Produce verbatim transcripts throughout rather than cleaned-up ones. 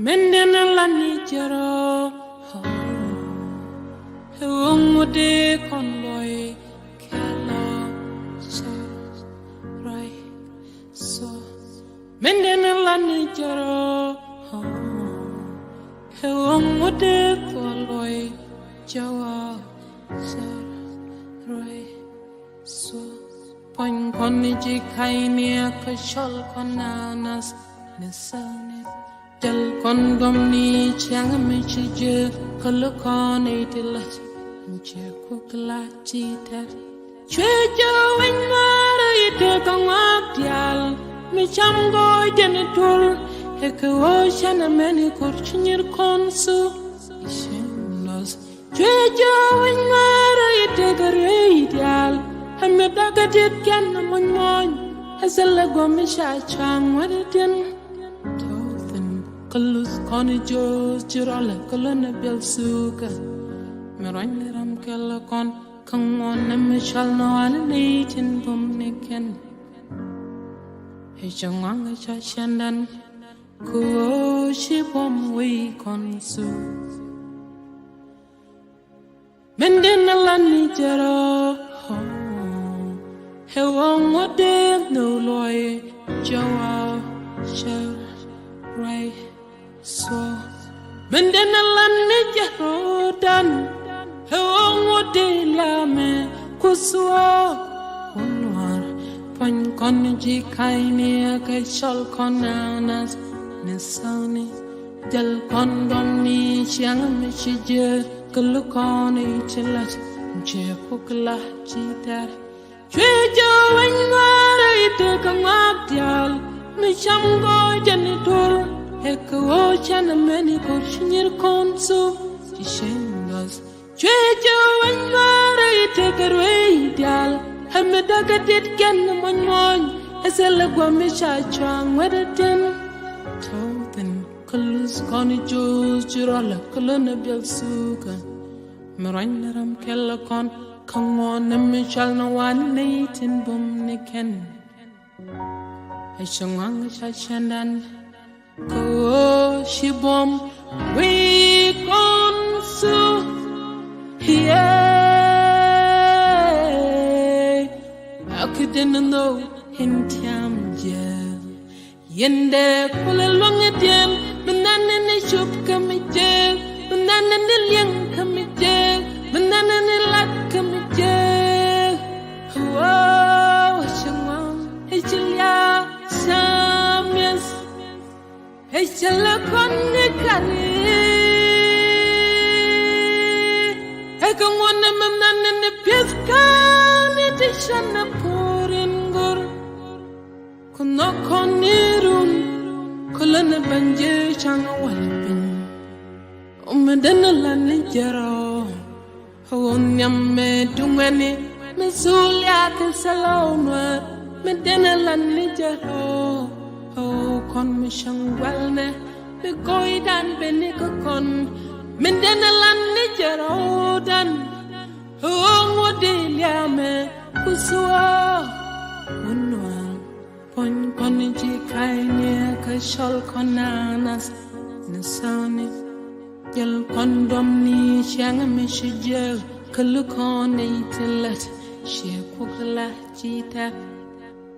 Min den a lan ni jɛrɔ. Ɛ wä ŋut dee kɔn luɔi kɛlɔ cɛ ruac. So min den a lan ni jɛrɔ. Ɛ wä ŋut dee kɔn luɔi jɛ wä cɛ ruac. So puɔ̱ny kɔn ni ji̱ ka̱yni ɛ kä cɔl kɔn nanas ni sani. Jäl kɔn gɔm ni ciaŋ mi ci jɛ kä lukɔn i̱ ti la̱t. Cɛ kuk la̱t ci tɛr. Cuɛ jɛ wec ŋa̱r i̱ tëë kä ŋɔak diaal mi cam gɔɔy jɛn i̱ tur. Ɛ kɛ ɣöö cɛn ɛmɛn i̱ ko̱r ci nyir kɔn su i̱ cieŋ lɔth. Cuɛ jɛ wec ŋa̱r i̱ tëë kä ruëë i̱ diaal. Ɛ mi dakä tit kɛn ɛ muɔ̱ny muɔ̱ny. Ɛ thilɛ guɔ̱m mi ca cua̱ŋ wä di tin. Tɔ̱ thi̱n kä luth kɔn i̱ jo̱o̱th ci rɔlɛ kä lönɛ biɛl thukä. Mi ruac ni ram kɛl kɔn kä ŋuɔn ni mi cɔl ni wan ni nɛy tin bum ni kɛn. I̱ cɛ ŋuaŋ i̱ ca cɛndan kä ɣöö ci bum wi̱i̱ kɔn thuk. Min den a lan ni jɛrɔ. Ɛ wä ŋut dee nhök luɔi jɛ wä cɛ ruac. So min den a lan ni jɛrɔ dan. Ɛ wä ŋut dee lamɛ ku thuɔ̱k wä nuaar. Puɔ̱ny kɔn ji̱ ka̱yni ɛ kɛ cɔl kɔn nanas ni sani. Jäl kɔn gɔm ni ciaŋ mi ci jɛ kä lukɔn i̱ ti la̱t. Cɛ kuk la̱t ci tɛr. Cuɛ jɛ wec ŋa̱r i̱ tëë kä ŋɔak diaal mi cam gɔɔy jɛn i̱ tur. Ɛ kɛ ɣöö cɛn ɛmɛn i̱ ko̱r ci nyir kɔn su ci cieŋ lɔth. Cuɛ jɛ wec ŋa̱r i̱ tëë kä ruëë i̱ diaal. Ɛ mi dakä tit kɛn ɛ muɔ̱ny muɔ̱ny. Ɛ thilɛ gua̱m mi ca cua̱ŋ wä di tin. Tɔ̱ thi̱n kä luth kɔn i̱ jo̱o̱th ci rɔlɛ kä lönɛ biɛl thukä. Mi ruac ni ram kɛl kɔn kä ŋuɔn ni mi cɔl ni wan ni nɛy tin bum ni kɛn. Ɛ cɛ ŋuaŋ ca cɛndan kä ɣöö ci bum wi̱i̱ kɔn thuk. Yee a ki den nhök in tiam jɛ. Yɛn dee kulɛ luäŋ i̱ diɛn mi nɛn ni cop kä mi jek, mi nɛn ni liɛŋ kä mi jek, mi nɛn ni lat kä mi jek. Wow, ci ŋuan i̱ ci liaak ca mi̱eth. I̱ cä lɛ kɔn ni kari. Ɛ kɛ ŋuɔ̱n ni mi nɛn ni pi̱eth kä ni ti cän ni puur in go̱r. Ku nhɔk kɔn ni run kä lä ni ben jee ca̱ŋ wal piny. Mi den la ni jɛ rɔ. Ɣöö nhiam mi duŋɛni mi thul ya kɛ thilɛ ɣöö nuäär mi den a lan ni jɛ rɔ. Ɣöö kɔn mi cäŋ gua̱lnɛ mi go̱o̱ydan beni kä kɔn mi den a lan ni jɛ rɔ dan. Ɣöö ŋuɔ̱t di liamɛ ku thuɔ̱ɔ̱ wä nuäär. Puɔ̱ny kɔn ji̱ ka̱yniɛ kä cɔl kɔn nanas ni thäni. Jäl kɔn dɔm ni ciaŋ mi ci jiäk kä lukɔn ni ti lät ci kuɔk la ci tɛk.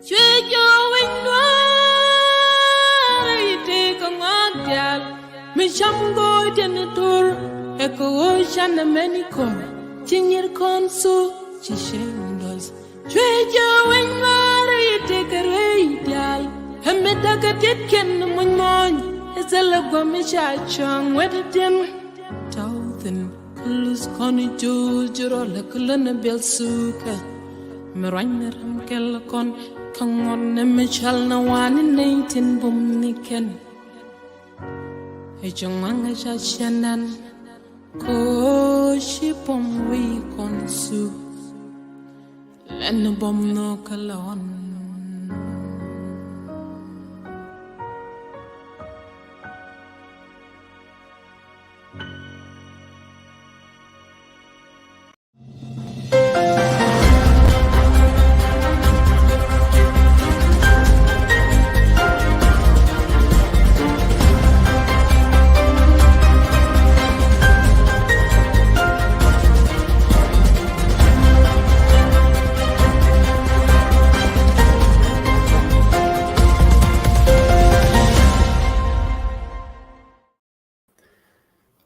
Cuɛ jɔw wi̱ny nuäär i̱ tëë kä ŋɔak diaal mi cam go̱o̱c tɛn i̱ tur. Ɛ kɛ ɣöö can ɛmɛn i̱ kɔn ci nyir kɔn thuk ci cieŋ dɔth. Cuɛ jɛ wec ŋa̱r i̱ tëë kɛ ruëë i̱ diaal. Ɛ mi da̱k ɛ ti̱tkiɛn muny muɔ̱ny. Ɛ thilɛ gua̱m mi ca cua̱ŋ wet i̱ ti̱n. Tɔ̱ thi̱n kä luth kɔn i̱ jo̱o̱c ji̱ rɔl ɛ kä lön ɛ biɛl thukä. Mi ruac ni ram kɛl kɔn kä ŋuɔ̱t ni mi cɔal ni wa̱a̱ ni nɛy tin bum ni kɛn. Ɛ ci ŋua̱ŋ ɛ ca ciɛn dan. Koci bum wi̱i̱ kɔn thuk. Lɛn bum nhök kä lɔn.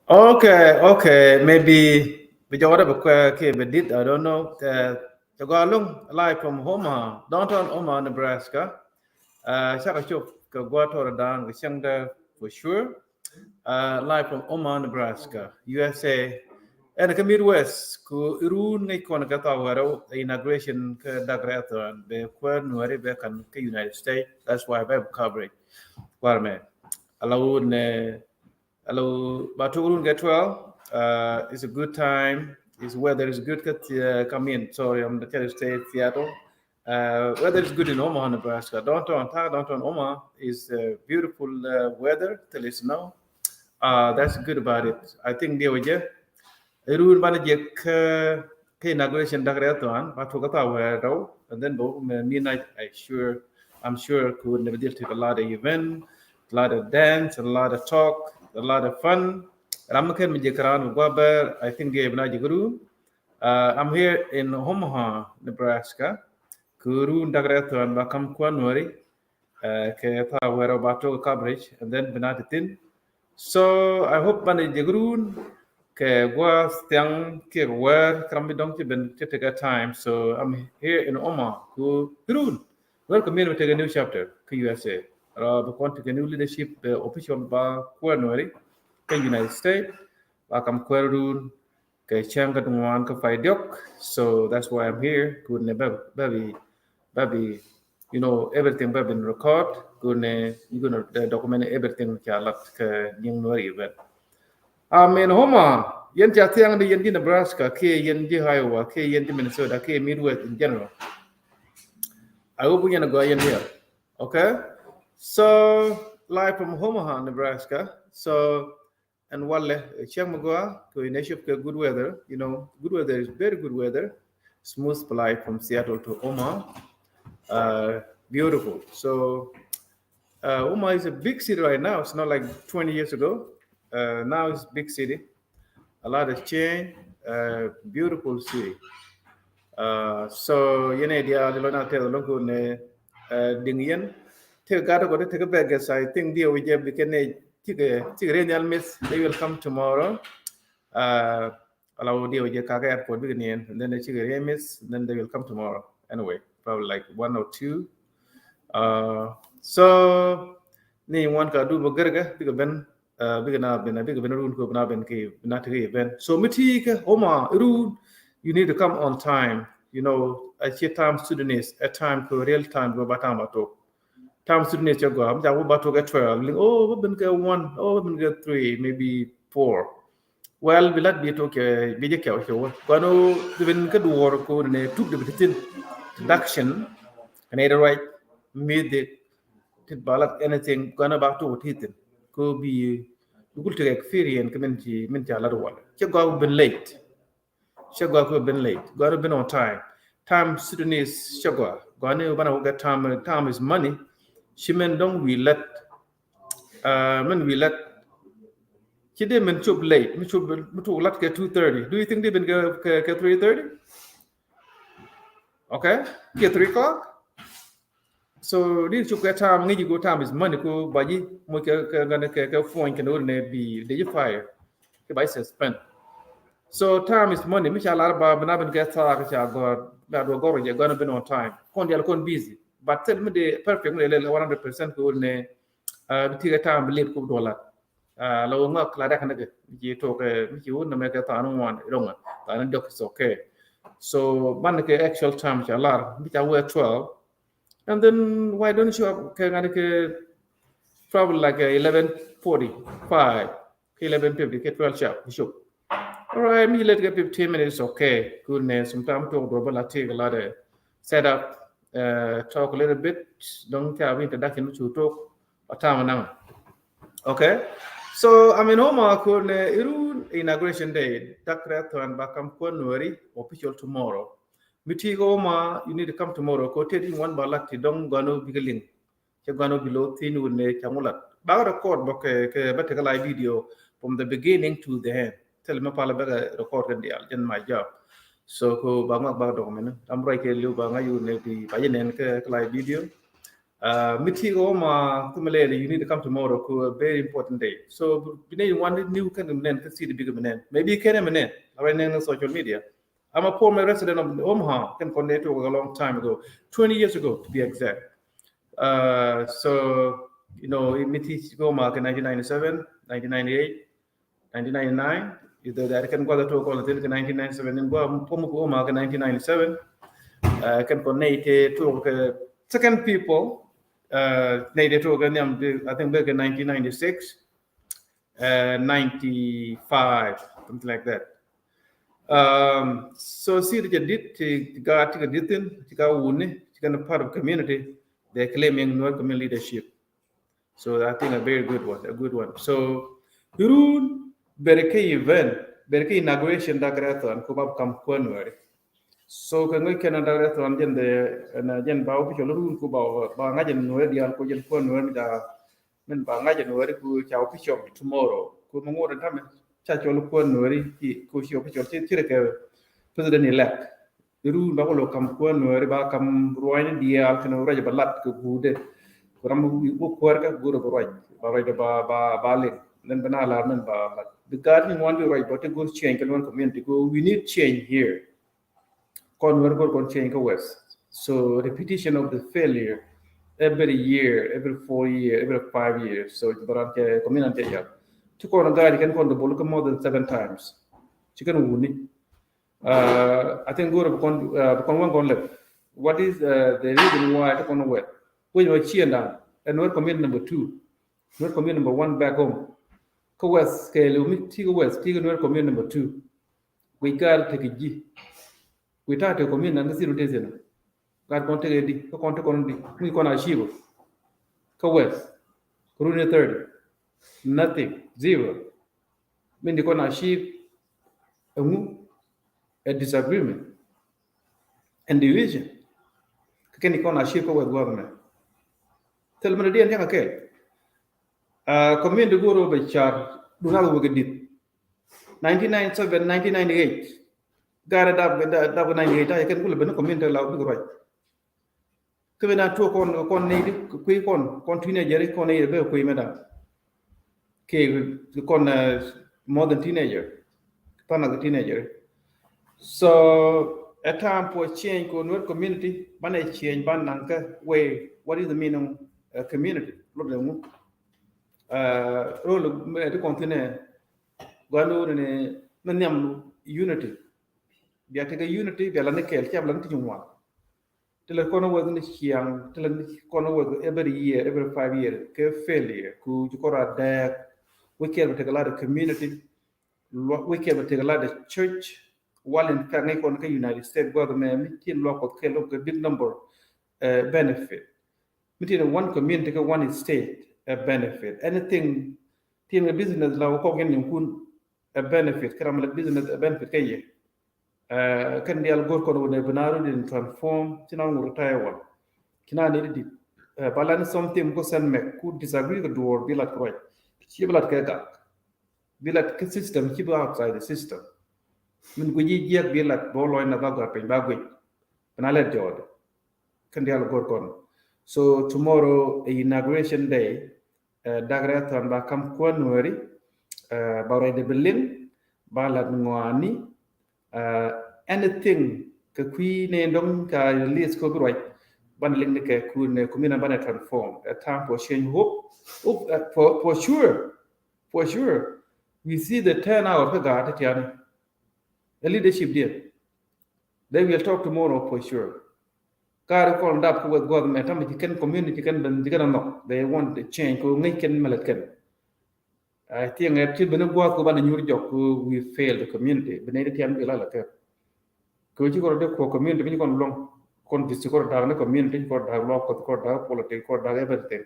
Okay, okay. Maybe bi jɔkdɛ bi kuɛ kiɛ bi dit, I don't know. Cɛ gɔaa ɛlɔ̱ŋ, live from Omaha, downtown Omaha, Nebraska. Cakɔ cop kɛ gua̱a̱th tɔrɛ da̱a̱n kɛ cäŋdɛ for sure. Live from Omaha, Nebraska, U S A. Ɛn kä Midwest, ku irun ŋäc kɔn kɛ thaw wɛrɛ inauguration kä dak rɛthɔn bɛ kuäär Nuääri bɛ kan kä United States. That's why bɛ coverage. Kuäär mɛ ala wun nɛ Hello, ba tok run get well. It's a good time. It's weather is good. Kat uh, come in. Sorry, I'm the United States, Seattle. Weather is good in Omaha, Nebraska. Downtown, ta downtown Omaha is uh, beautiful uh, weather till it's snow. That's good about it. I think they were just Run banɛ jɛ kä inauguration dak rɛthɔn ba tok kä thaw wɛrɛ, and then bɛ wä mɛ midnight. I sure, I'm sure ku nɛ bi dhil tek a lot of event, a lot of dance, a lot of talk, a lot of fun. Ram mi kɛn mi jɛ kɛ raan mi gua̱ bɛr, I think diɛ bi na jɛ kɛ run. I'm here in Omaha, Nebraska. Ku run dak rɛthɔn ba kam kuan wari kɛ thaw wɛrɛ ba tok coverage and then bi na ti thin. So I hope banɛ jɛ run kɛ gua̱ thiaŋ kiɛ wɛr kɛ ram mi dɔŋ ci ben ci tek a time. So I'm here in Omaha ku run. Welcome in, we take a new chapter kä U S A. Rɔ bi kɔn tek a new leadership, bɛ official ba kuan wari kä United States. Ba kam kuan run kɛ cäŋ kä duŋuan kä pay diɔk. So that's why I'm here. Ku nɛ bɛ bi, bɛ bi, you know, everything bɛ bi record. Ku nɛ you gonna document everything ca lat kɛ nyiŋ Nuäri event. I'm in Omaha, yɛn ca thiaŋ di yɛn ji̱ Nebraska kiɛ yɛn ji̱ Iowa kiɛ yɛn ji̱ Minnesota kiɛ Midwest in general. I hope yɛn a gɔaa yɛn diɛ. Okay. So live from Omaha, Nebraska. So And walɛ cäŋ mi gɔaa kɛ initiative kɛ good weather. You know, good weather is very good weather. Smooth flight from Seattle to Omaha. Beautiful. So Omaha is a big city right now. It's not like twenty years ago. Now it's big city. A lot of change. Beautiful city. So yɛn idea di lɔna tɛth lɔŋ kun diŋ yɛn. Tek gat kɔ tek bɛgɛ. So I think diɛ wä jɛ bi kɛn cikɛ, cikɛ rɛy nhial miss. They will come tomorrow. Ala wä diɛ wä jɛ kaka airport bikɛ niɛn, and then cikɛ rɛy miss, and then they will come tomorrow. Anyway, probably like one or two. So ni wan ka du bä gɛrgɛ bikɛ ben, bikɛ na ben, bikɛ ben run ko bina ben ki bina tiki event. So mi ti kɛ Omaha run, you need to come on time. You know, a ci time Sudanese, a time ko real time ko ba time ba tok. Time Sudanese cɛ gɔaa, mi ca wä ba tok at twelve. Ling, oh, ba ben kɛ one, oh, ba ben kɛ three, maybe four. Well, bi lat bi tok kɛ bi jɛ kɛw cɛ wä. Gɔaa ni bi ben kä duɔr ko ne tuk de bi ti thin. Production, kɛ ne de right, music, tit ba lat anything, gɔaa ni ba tok ti thin. Ko bi dukul tek experience kɛ min ci, min ca lat wal. Cɛ gɔaa ben late. Cɛ gɔaa kɛ ben late. Gɔaa ni ben on time. Time Sudanese cɛ gɔaa. Gɔaa ni banɛ wä kɛ time, time is money. Ci men dɔŋ wi lat. Min wi lat. Ci dee min cop late. Mi cop, mi tok lat kɛ two thirty. Do you think dee ben kɛ, kɛ, kɛ three thirty? Okay. Kɛ three o'clock. So di cop kɛ time, ŋäci ko time is money ko ba ji̱ moc kɛ, kɛ, kɛ, kɛ, kɛ phone kɛ nor ne bi de ji̱ fire. Kɛ ba ji̱ suspend. So time is money. Mi ca lar ba bina ben kɛ thaak ca gɔr, ba duɔ gɔr jɛ gɔn ben on time. Kɔn dial kɔn busy. But thil mi de perfect mi de lel one hundred percent ko ne bi ti kɛ time bi late ko duɔ lat. La wä ŋɔak la dak nake mi ci tok, mi ci wun na mɛ kɛ thaak ni ŋuan iroŋa thaak ni diɔk is okay. So ban kɛ actual time ca lar mi ca wee twelve. And then why don't you show up kɛ ŋani kɛ probably like eleven forty-five, kɛ eleven fifty, kɛ twelve sharp, bi cop. All right, mi late kɛ fifteen minutes, okay. Good nɛ, sometimes talk dua bala take a lot of set up, talk a little bit. Don't have introduction to talk a time now. Okay. So I mean, Omaha kun irun inauguration day, dak rɛthɔn ba kam kuan wari official tomorrow. Mi ti ko Omaha, you need to come tomorrow. Ko te di wan ba lak ti dɔŋ gɔno bikɛ liŋ. Cɛ gɔno bi lo thin wun ne ca ŋulat. Ba record bɔ kɛ, kɛ ba tekɛ live video from the beginning to the end. Thil mi pal bɛ record kɛ dial, jɛn my job. So ko ba ŋuak ba dɔŋ mɛn. Am right kɛ liu ba ŋa yu ne bi ba jɛ nɛn kɛ live video. Uh, mi ti ko ma kumele, you need to come tomorrow, ku a very important day. So bi ne wan ni kɛn mi nɛn, kɛ city big mi nɛn. Maybe kɛn mi nɛn. Right now on social media. I'm a former resident of Omaha. Kɛn kɔn ne tuɔk a long time ago, twenty years ago to be exact. Uh, so, you know, mi ti ko ma kɛ nineteen ninety-seven, nineteen ninety-eight, nineteen ninety-nine. Is the, that kɛn guath tuɔk kɔn tin kɛ nineteen ninety-seven, in guath pom ko ma kɛ nineteen ninety-seven. Uh, kɛn kɔn ne te tuɔk kɛ second people. Uh, ne te tuɔk kɛ niam, I think, bɛ kɛ nineteen ninety-six, uh, ninety-five, something like that. Um, so city jɛ dit ti, ti gaat ti kɛ dit thin, ti gaat wuni, ti kɛn part of community. They're claiming Nuer community leadership. So I think a very good one, a good one. So run, bɛr kɛ event, bɛr kɛ inauguration Dagrathon, ku ba kam kuäär Nuɛri. So kɛ ŋäc kɛn Dagrathon jɛn the, na jɛn ba official run ku ba, ba ŋa̱c jɛn Nuɛri diaal, ku jɛn kuäär Nuɛri mi da, min ba ŋa̱c jɛn Nuɛri ku ca official tomorrow. Ku mi ŋot in tamɛ ca cɔl kuäär Nuɛri, ku ci official ci, ci rɛ kɛ president elect. Run ba ku lo kam kuäär Nuɛri, ba kam ruaacni diaal kɛn ruac ba lat kɛ guudɛ. Ku ram wä kuäär kɛ guudɛ ba ruac, ba ruac ba, ba, ba liŋ. Then bɛ na lar min ba lat. Bi gaat ni ŋuan bi ruac ba ti go̱r change kɛ Nuer community, ku we need change here. Kɔn Nuer go̱r kɔn change kɛ West. So repetition of the failure every year, every four year, every five years. So baran kɛ community kɛ yal. Ti kɔn gaat kɛn kɔn dubul kɛ more than seven times. Ci kɛn wuni. Uh, I think go̱r bi kɔn, uh, bi kɔn wan kɔn lɛp. What is, uh, the reason why ti kɔn wet? Wec ma ciɛ ndan. Ɛ Nuer community number two. Nuer community number one back home. Kä West kɛ lɛ mi ti kä West ti kä Nuer community number two. Wec gaat tekɛ ji̱. Wec ta̱a̱ tekɛ community nan kä zero days in. Gaat kɔn tekɛ di, kä kɔn tekɛ kɔn di. Mi kɔn a achieve. Kä West. Kä run thirty. Nothing. Zero. Min di kɔn achieve ɛŋu? A disagreement and division. Kɛ kɛn di kɔn achieve kä West gua̱th mɛ. Thil mi di diɛn tiɛŋ a kɛl. Uh, community go̱r bɛ car dunath wek dit. Nineteen ninety-seven, nineteen ninety-eight. Gaat dap, dap, dap ninety-eight, ta̱yɛ kɛn kulɛ ben community la bik ruac. Kä ben a tuɔk kɔn, kɔn nɛy di kui̱ kɔn, kɔn teenager kɔn nɛy di bɛ kui̱ mɛ da̱ŋ. Kɛ kɔn, uh, more than teenager. Pan like a teenager. So a time for change kɛ Nuer community, banɛ change ban naŋ kä way, what is the meaning of a community? Lot de ŋu. Uh, rol mɛ di kɔn thinɛ guan wuni ni mɛ nhiam unity. Bia tekɛ unity, bia la ni kɛɛl, cia bia la ni ti nyuŋ wan. Ti la kɔn weth ni ciaŋ, ti la ni kɔn weth every year, every five year, kɛ failure, ku ci kɔn a dɛɛk. Wec kɛɛl bɛ tekɛ lat ɛ community, wec kɛɛl bɛ tekɛ lat ɛ church. Wal in fact ŋäc kɔn kä United States gua̱th mɛ mi tin luak Kuɔth kɛɛl kɛ big number, uh, benefit. Mi tin one community kä one state, uh, benefit. Anything, tin kɛ business la wä kɔk yɛn yɛn kun, a benefit, kɛ ram la business a benefit kɛ yɛ. Uh, kɛn dial go̱r kɔn wä nɛ bi na run in transform, ci na ŋur retire wä. Kina ni di, uh, ba la ni something ko sen mɛk ku disagree kɛ duɔr bi lat kɛ ruac. Ci bi lat kɛ gak. Bi lat kɛ system, ci bi outside the system. Min ku ji̱ jiɛk bi lat bɔ lɔny na ba gɔr piny ba guic. Bi na lɛt jɔɔd. Kɛn dial go̱r kɔn. So tomorrow, uh, inauguration day, uh, Dagrathon ba kam kuäär Nuɛri, uh, ba ruacdɛ bi liŋ, ba lat ŋɔaani, uh, anything kɛ kui̱ ni dɔŋ ka release ko bi ruac, banɛ liŋ ni kɛ kui̱ ni community banɛ transform. A time for change, hope, hope, uh, for, for sure, for sure. We see the turnout kä gaat ti tiani. A leadership diɛ. They will talk tomorrow for sure. Kari kɔn dap kä weth gua̱th mɛ tamɛ ci kɛn community kɛn ben ci kɛn a nhɔk. They want the change ko ŋäc kɛn mɛ lät kɛn. I think ɛ ci ben gua̱th ko banɛ nyur jɔk ko we fail the community. Benɛ di tiam bi la la kɛ. Ko ci kɔn de ko community mi kɔn luɔŋ. Kɔn disi kɔn dak ni community kɔn dak luɔk kɔn dak politics kɔn dak everything.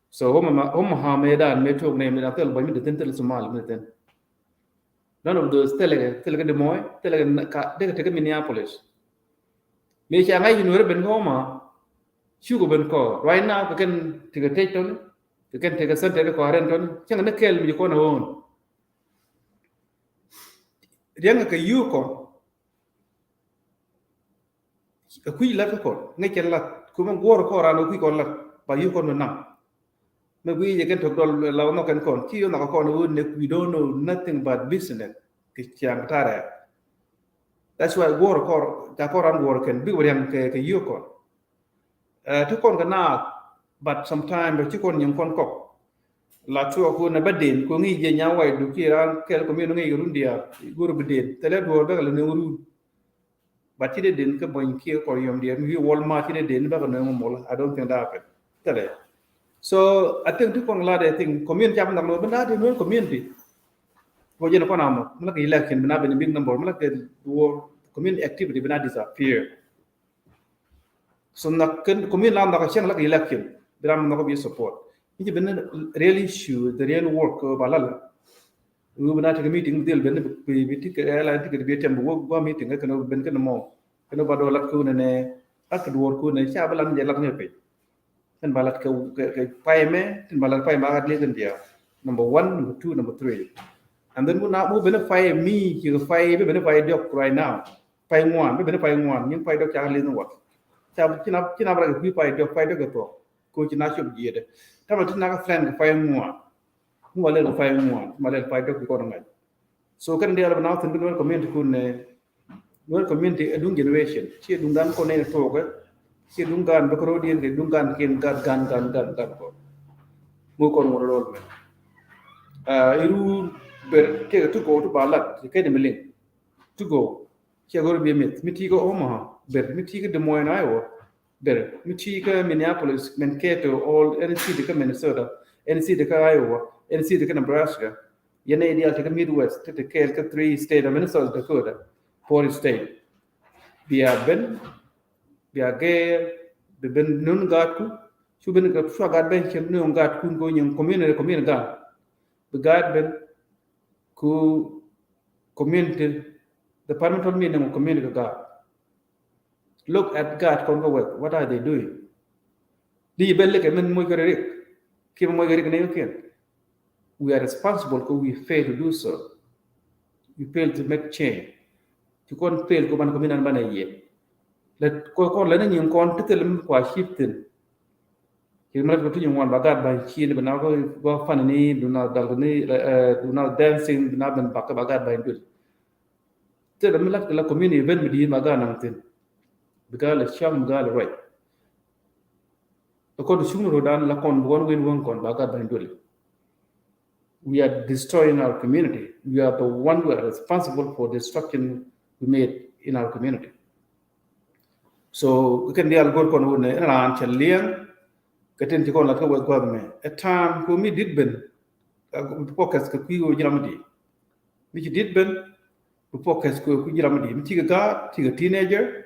So hom ma, hom ha me dan me tok ne me dan thil boy me de thin thil Somali me de thin. None of those thil ke, thil ke de moy, thil ke ka de ke Minneapolis. Me cha ngai Nuer ben ko ma. Chu ko ben ko. Right now ke ken tike te ton. Ke ken tike center ko aren ton. Chang ne kel mi ko na won. Riang ke yu ko. Kui̱ lat kä kɔn ŋäc kɛn lat Kumɛ guɔ̱r kɔn ran wä kui̱ kɔn lat ba yuk kɔn wä nam. Mɛ gui̱ yɛ kɛn tɔk dɔl la wä nhɔk kɛn kɔn ki yɔ nhɔk kɔn wä ne, we don't know nothing about business. Kɛ ciaŋ tarɛ. That's why guɔ̱r kɔn, ca kɔn ran guɔ̱r kɛn bik wä riaŋ kɛ, kɛ yuk kɔn. Ti kɔn kɛ naath, but sometime bɛ ci kɔn nyiŋ kɔn kɔk. La tuɔɔk kun ɛ bä den ko ŋi̱i̱c jɛ nyam way duk ci ran kɛl kɔmiɛn ŋi̱i̱c kɛ run diaal go̱r bi den thilɛ duɔɔr bɛ kɛ lɛ nöŋ run. But ci dee den kä bɔny kiɛ kɔr yɔm diaal mi wi̱i̱ Walmart ci dee den bɛ kɛ nöŋ mɔl. I don't think that happen. Thilɛ. So I think ti kɔn la dee think community cap nak lo bi na dee nöŋ community. Ko jɛn kɔn amɔ mi la kɛ election bi na ben big number mi la kɛ duɔɔr community activity bi na disappear. So nak kɛn community la nak cɛn la kɛ election bi ram nak bi support. Ni ci ben real issue, the real work ba la la. Wi bi na tɛk meeting dil ben bi, bi ticket, airline ticket bi tɛm bi wä gua meeting kɛ kɛn ben kɛn mɔ kɛn ba dɔ lat kɛ wunɛ nɛ ak duɔr kɛ wunɛ ca ba lat ni jɛ lat ni piny. Tin ba lat kɛ, kɛ, kɛ pay mɛ, tin ba lat pay mɛ gat liɛ kɛn bia. Number one, number two, number three. And then mu na mu ben pay mi ci kɛ pay bi ben pay diɔk right now. Pay ŋuan bi ben pay ŋuan nyin pay diɔk ca liɛ ni wat. Ca ci na, ci na ba lat kɛ kui̱ pay diɔk, pay diɔk kɛ tuɔk. Ko ci na cop jiɛdɛ. Tama ti na ka plan kɛ pay ŋuan. Ŋuan lɛ kɛ pay ŋuan, ŋuan lɛ kɛ pay diɔk kɛ kɔn ŋa̱c. So kɛn diaal bɛ na thin kɛ Nuer community kun nɛ, Nuer community ɛ duŋ generation. Ci ɛ duŋ dan kɔn nɛ tuɔkɛ. Ci ɛ duŋ gan bɛ kɛ rɔdiɛn kɛ duŋ gan kiɛn gan, gan, gan, gan, gan kɔn. Ŋu kɔn ŋuɔr rɔl mɛ. Iru ber kɛ ti gɔw ti ba lat kɛ ni mi liŋ. Ti gɔw. Ci ɛ gɔr bi mith mi ti kɛ Omaha ber, mi ti kɛ Des Moines, Iowa. Ber mi ti kä Minneapolis, Mankato, all any city kä Minnesota, any city kä Iowa, any city kä Nebraska. Yɛn nɛy diaal ti kä Midwest ti ti kɛɛl kä three state of Minnesota, Dakota, four state. Bia ben, bia gɛɛr, bi ben nun gaatku. Cu ben kɛ cua gaat ben cɛ nun gaatkun ko nyin community, community gaat. Bi gaat ben ku community, departmental meeting of community gaat. Look at gaat kɔn kä wek, what are they doing? Di ben lek min moc kɛ rik, ki moc kɛ rik ne kiɛn. We are responsible 'cause we fail to do so. We fail to make change. Ti kɔn fail ko ban ko minan ban a yie. Let ko kɔn lɛ ni nyin kɔn ti thil mi kua shifting. Ci mɛ lat kɛ tuny ŋuan ba gaat ba̱ny cin bi na gɔ fan ni bi na dal ni, eh, bi na dancing bi na ben bak ba gaat ba̱ny dul. Tëë dɛ mi lat kɛ la community event mi di̱i̱t ma gaat naŋ thi̱n. Bi gaat lɛ cam, bi gaat lɛ ruac. Ɛ kɔn cuŋ ro̱dan la kɔn bi kɔn wen weŋ kɔn ba gaat ba̱ny dul. We are destroying our community. We are the one who are responsible for destruction we made in our community. So kɛn diaal go̱r kɔn wun nɛ ɛn raan cɛ liɛŋ. Kɛ tin ci kɔn lat kä weth gua̱th mɛ ɛ ta̱a̱m ko mi dit ben. Focus kɛ kui̱ wä ji̱ ram di mi ci dit ben. Bi focus kɛ kui̱ ji̱ ram di mi ci kɛ gaat, ci kɛ teenager.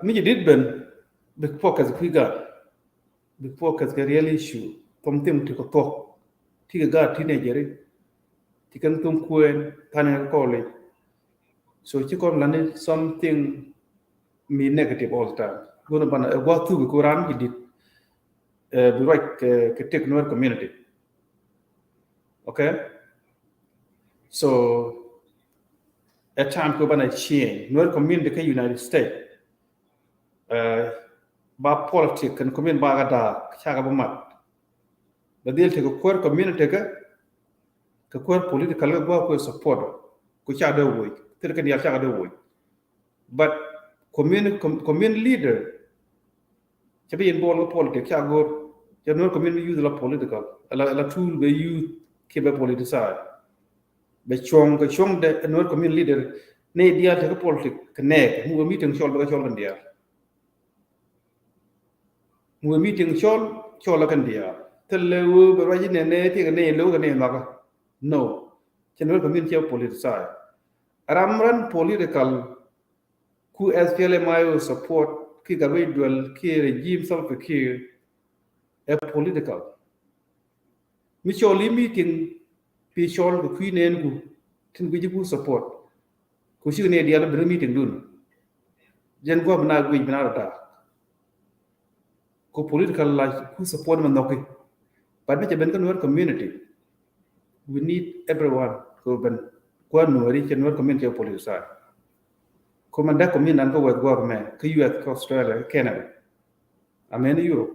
Mi ci dit ben bi focus kui̱ gaat. Bi focus kɛ real issue. Thom thim ti kɛ thuɔk ti kɛ gaat teenager. Ti kɛn thum kueen tani kɛ college. So ci kɔn lani something mi negative all the time. Go̱n ban ɛ gua̱th thuk kɛ ran ci dit. Bi ruac kɛ tek Nuer community. Okay. So ɛ time kɛ ban a change Nuer community kä United States. Ba politic kɛn community ba ka da̱a̱k cakɛ ba mat. Ba dhil tekɛ kuäär community kä kɛ kuäär political kä gua̱a̱k kuɛ support. Ku ca dee woc thil kɛn diaal cakɛ dee woc. But community, community leader cɛ bi involve kä politic ca go̱r. Cɛ Nuer community use la political la, la tool bɛ use kiɛ bɛ politicize. Bɛ cuɔ̱ŋ kɛ cuɔ̱ŋ dɛ Nuer community leader ni diaal tekɛ politic kɛ nɛɛk mi wä meeting cɔl bɛ kɛ cɔl kɛn diaal. Mi wä meeting cɔl cɔl kɛn diaal. Thilɛ wä bɛ ruac inɛ nɛ tiɛk nɛ lo̱k kɛ nɛ nhɔkä. No. Cɛ Nuer community cɛ politicize. Ram ran political ku SPLM-IO support ki Gatwec Dual ki regime Salva Kiir ɛ political. Mi cɔl i̱ meeting pi cɔl kɛ kui̱ nɛɛn ku tin guic ku support. Ku cik ni diaal bi ri meeting dun. Jɛn gua̱ bi na guic bi na rɔ da̱a̱k. Ku political la ku support mɛ nhɔki. But mi cɛ ben kä Nuer community. We need everyone ku ben kua̱ Nueri cɛ Nuer community cɛ politicize. Kumɛ dee community dan kä wɛth guɔk mɛ kä U S, kä Australia, kä Canada. I mean Europe.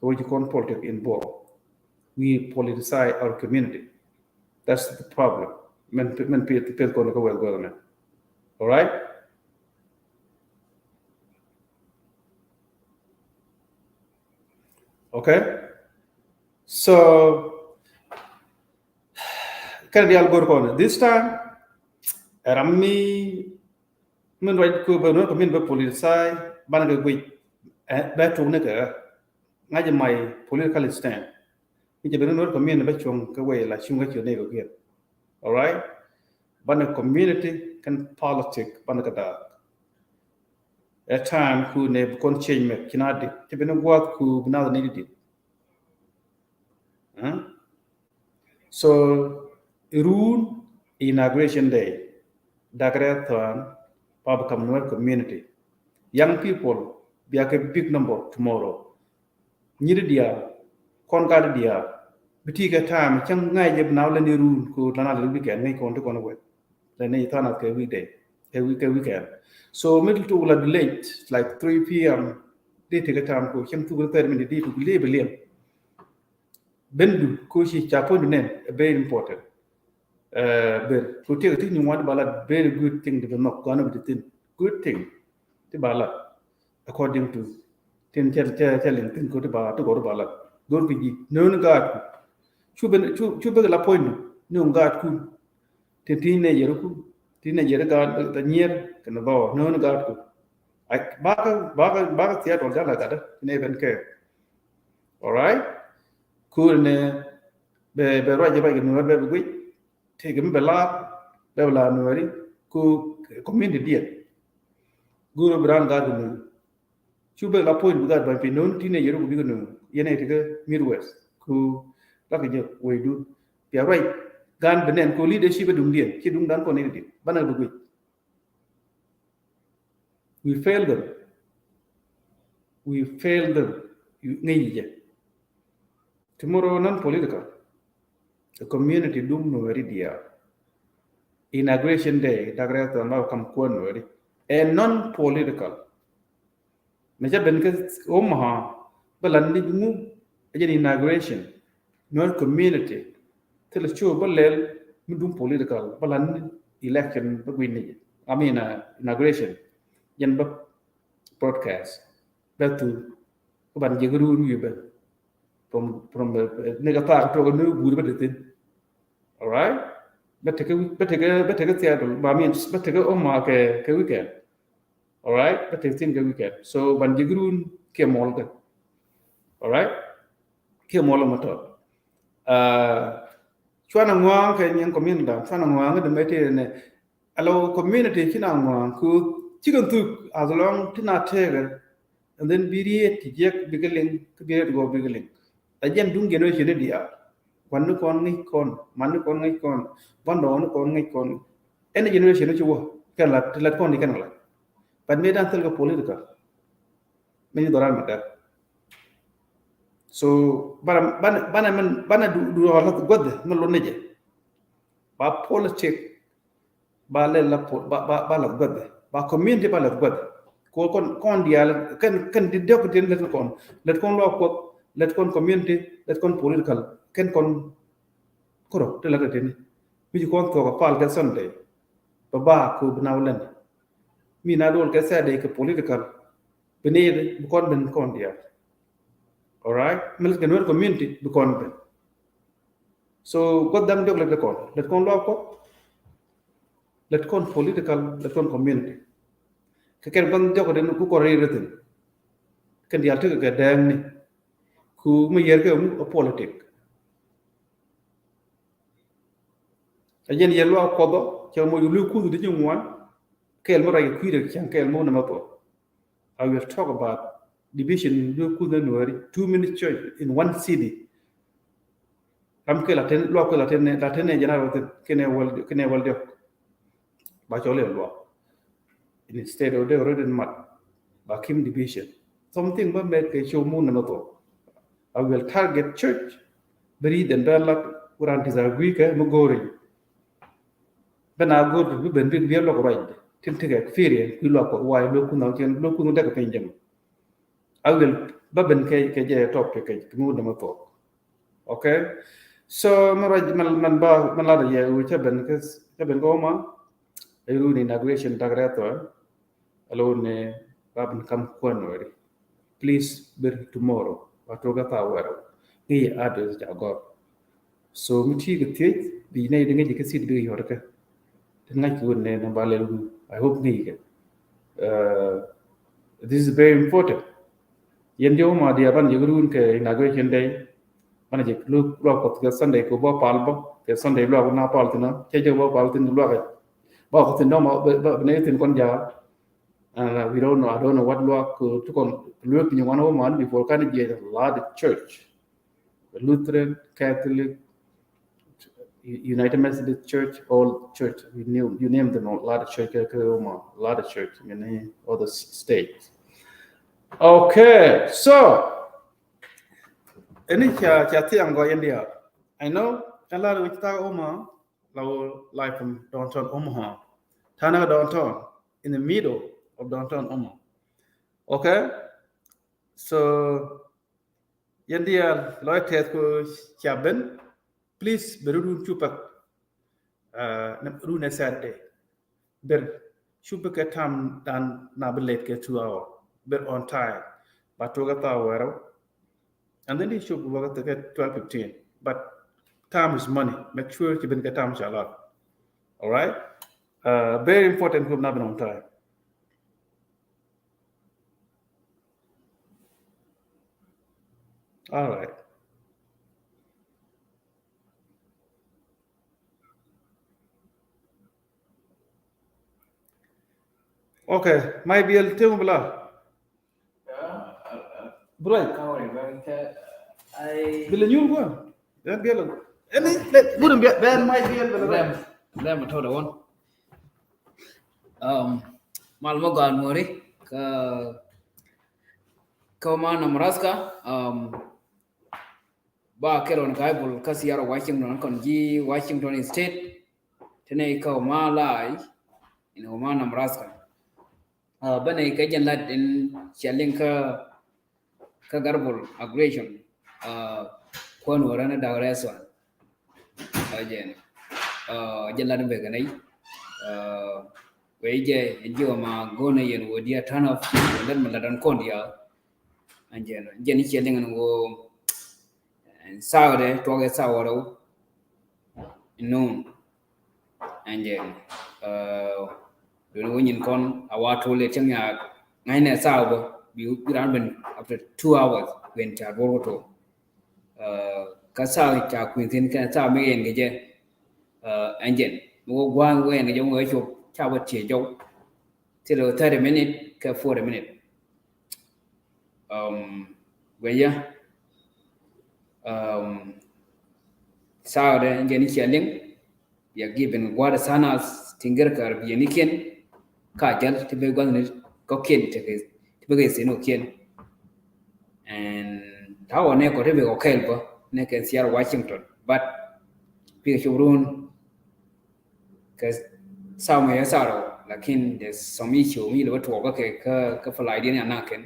Wä ci kɔn politic involve. We politicize our community. That's the problem. Mɛn mɛn pith pith kɔn kä wɛth guɔk mɛ. All right. Okay. So kɛn dial gor kɔn this time. Ram mi min ruac ku bɛ nuɔr kɛ min bɛ politicize ban kɛ guic. Bɛ tuk ni kɛ ŋa̱c my political stand. Mi jɛ bɛ nuɔr kɛ min bɛ cuɔŋ kɛ wei la cuŋ kɛ cuɔn ni kɛ kiɛn. All right. Ban kɛ community kɛn politic ban kɛ daak. Ɛ time ku ne bi kɔn change mɛ kina di ti bɛ ni guath ku bi na ni di. So run inauguration day. Dakrɛ thɔn pa bi kam Nuer community. Young people bia kɛ big number tomorrow. Nyiri diaal kɔn gat diaal bi ti kɛ time cäŋ ŋa̱c jɛ bi na wä lɛ ni run ku lana lɛ weekend ŋäc kɔn ti kɔn wɛ. Lɛ ni thanak kɛ weekday kɛ week kɛ weekend. So mi tuk la late like three p.m. Di ti kɛ time ku cäŋ tuk thirty minute di tuk liep liep. Bendu ko ci ca puɔ̱nydu nɛn a very important. Ber ko tiek ti nyuŋ wan ti ba lat very good thing ti bi nhɔk guan bi ti thin good thing ti ba lat according to tin cɛ cɛ cɛ liŋ thin ko ti ba ti gɔr ba lat gɔr ki ji nööni gaatku. Cu ben cu cu bek la puɔ̱nydu nööni gaatku. Tin ti nɛ yɛriku ti nɛ yɛri gaat ta nyier kɛn dhɔɔr nööni gaatku. Bakä bakä bakä thiat wal jala gatdä ti nɛ ben kɛ. All right. Kuur ni bɛ bɛ ruac ruac kɛ nuɔr bɛ bi guic. Tëëkɛ mi bɛ laar bɛ bi laar nuɔri ku community diɛn. Guur bi raan gaat kɛ nuɔr. Cu bɛ la point bi gaat ba̱ny piny no̱o̱n ti nɛ yɛri ku bikɛ nuɔr yɛn ɛ ti kɛ Midwest ku lakɛ jɛ wecdu. Bia ruac gaan bi nɛn ku leadership ɛ duŋdiɛn ci duŋdan kɔn ni di banɛ bi guic. We fail them. We fail them. Ŋäc jɛ. Tomorrow non political. A community dum nuɔri diaal. Inauguration day dagrɛ thɔn ba kam kuɔn nuɔri. A non political. Mɛ ca ben kä Omaha bä lan ni ŋu a jɛn inauguration. Nuer community thil show bä lɛl mi dum political bä lan ni election bä guic ni jɛ. I mean inauguration jɛn bä broadcast bä thu bä ban jɛ gɛ ruun wi̱i̱ bä from from ni ka thaak tuɔk ni guur bä di thin. All right. Bä tekɛ bä tekɛ bä tekɛ Seattle ba min bä tekɛ Omaha kɛ kɛ weekend. All right. Bä tekɛ thin kɛ weekend so ban jɛ gɛ ruun kiɛ mɔl kɛ. All right. Kiɛ muɔlɔ mɔ tɔt. Cuanɛ ŋuaŋ kɛ nyiŋ community dan cuanɛ ŋuaŋ kɛ dämɛ tëë nɛ. Alɔ community ci na ŋuaŋ ku cikɛ thuk as long ti na tëëkɛ. And then bi riet ti jiɛk bikɛ liŋ kä bi riet gɔɔ bikɛ liŋ. A jɛn duŋ generation ni diaal. Wan ni kɔn ŋic kɔn man ni kɔn ŋic kɔn bandɔɔ ni kɔn ŋic kɔn. Ɛn generation ni ci wä kɛn lat ti lat kɔn di kɛn lat. But mi dan thil kɛ political. Mi ni dhɔran ma dɛr. So banɛ banɛ banɛ min banɛ du du ɔ lath guädhɛ mi lun ni jɛ. Ba politic ba lɛ la ba ba ba lath guädhɛ ba community ba lath guädhɛ. Ko kɔn kɔn diaal kɛn kɛn di dek tin lät kɔn lät kɔn lɔ kuɔth lät kɔn community lät kɔn political kɛn kɔn. Koro ti lät tin mi ci kɔn thuɔk a pal kɛ Sunday. Ba ba ko bi na wulɛn. Mi na dol kɛ Saturday kɛ political. Bi ni bi kɔn ben kɔn diaal. All right. Mi lät kɛ Nuer community bi kɔn ben. So guath dam diɔk lät kɛ kɔn lät kɔn luak kɔk. Lät kɔn political lät kɔn community. Kɛ kɛn guath diɔk kɛ den ku kɔn ri rithin. Kɛn diaal tekɛ kɛ dɛɛŋ ni. Ku mi yɛr kɛ mu a politic. A jɛn yɛr luak kɔthɔ cɛ mo yu lu kuth di ci ŋuan. Kɛɛl mi rac kɛ kui̱dɛ cɛn kɛɛl mi wunɛ mɛ thɔ. I will talk about division in Nuer Kuth and Nueri, two minute church in one city. Ram ke latin luak ke latin latin ne general thing kene wel kene wel diok. Ba chole luak. Instead of the already mat. Ba kim division. Something ba make a show moon another. I will target church. Beri den bella kuran disagree ke mugori. Bena gor bi ben bi bi lok right. tin tekɛ experience kui̱ luak Kuɔth, why luek Kuoth na cin luek Kuoth dek piny jɛ mɔ. I will ba ben kɛ kɛ jɛ topic kɛ kɛ mi wut dämɛ thuɔk. Okay. So mɛ ruac mɛ mɛ ba mɛ lat yɛ wu cɛ ben kɛ cɛ ben kɛ Omaha. Ɛ ru ni inauguration dak rɛ thuɔk. Alo ni ba ben kam kuan wɛri. Please ber tomorrow. Ba tuɔk ɛ thaa wɛrɛ. Ŋi̱i̱c address ca gɔr. So mi ti kɛ thiec bi nɛy di ŋi̱i̱c kɛ sit bi kɛ yɔr kɛ. Ti ŋa̱c kɛ wun nɛ nɛ ba lɛl wun. I hope ŋi̱i̱c kɛ. Uh, this is very important. Yɛn diɛ wuma diɛ ban jɛ run kɛ inauguration day. Ban jɛ lu luak Kuɔth kɛ Sunday kɛ bɔ pal bɔ kɛ Sunday luak na pal tina cɛ jɛ bɔ pal tin luak. Ba Kuɔth tin dɔma ba ne tin kɔn ja. And uh, we don't know, I don't know what luak uh, tukɔn luak piny wan wuma before kan jɛ a lot of church. Lutheran, Catholic, U- United Methodist Church, all church, you name, you name them, a lot of church kɛ Omaha, a lot of church in the other s- states. Okay, so ɛni ca ca thiaŋ gɔy in diaal. I know a lot of which ta Omaha, la wä live from downtown Omaha. Tana downtown, in the middle of downtown Omaha. Okay, so yɛn diaal lɔc tɛth ku ca ben. Please bɛ run cupak. Uh, run ɛ Saturday. Ber cupak kɛ tam dan na bi late kɛ two hour. Ber on time. Ba tuɔk ɛ thaa wɛrɛ. And then di cupak kɛ twelve fifteen. But time is money. Make sure ci ben kɛ tam ca lat. All right. Uh, very important group na ben on time. All right. Okay, my bill temu bla. Bro. Bila nyur gua. Then bill. Any, let, wouldn't be, then my bill. Lem, lem to the one. Um, mal mo gan mori ka ka Omaha, Nebraska. Um, ba kɛl ɣän ka Bible kä Seattle, Washington, kɔn ji̱ Washington State. Tɛnɛ ka Omaha lai in Omaha, Nebraska. Uh, bä nɛ kɛ jɛn lat in cɛ liŋ kä kä Garbal Aggression. Uh, kuan wä rɛn dak restaurant. Uh, jɛn uh, jɛn lat in bɛ kɛ nɛy. Uh, wee jɛ in ji̱ wä ma go̱n in yɛn wä diɛ turn off. Wä lɛt mi lat in kɔn diɛ. Ɛn jɛn jɛn i̱ ciɛ liŋ ɛn ɣöö ɛn thaakdɛ tuɔk ɛ thaak wä rɛw. Ɛn no̱o̱ŋ ɛn jɛn duɔ̱n wä nyin kɔn a wa tuɔl ɛ cäŋ nyaak ŋa̱cnɛ thaak bä bi bi raan ben after two hours kuën ca duɔr wä tuɔk. Kä thaak ca kuën thi̱n kɛn thaak mi ɣɛn kɛ jɛ. Ɛn jɛn mi wä gua̱a̱ŋ wä ɣɛn kɛ jɛ wä cop ca wä tiɛ jɔw. Thilɛ thirty minute kɛ forty minute. Um, guɛyä um, thaakdɛ jɛn i̱ cia liŋ. Bia given gua̱a̱r tha̱a̱ŋ nath ti ŋer kɛ arabiɛnikiɛn. Ka jäl ti bek gua̱thni kɔ̱kiɛn ti bek ɛ thi̱n kɔ̱kiɛn. And ta̱wä nɛ kɔ ti bek kɔ kɛɛl bä nɛ kɛ Seattle Washington. But pikɛ cop run kɛ thaak mɛ yɛ thaak rɛw, lakin there's some issue mi lɛ bä tuɔɔk kä kɛ kä kä flight diɛn ya nak kɛn.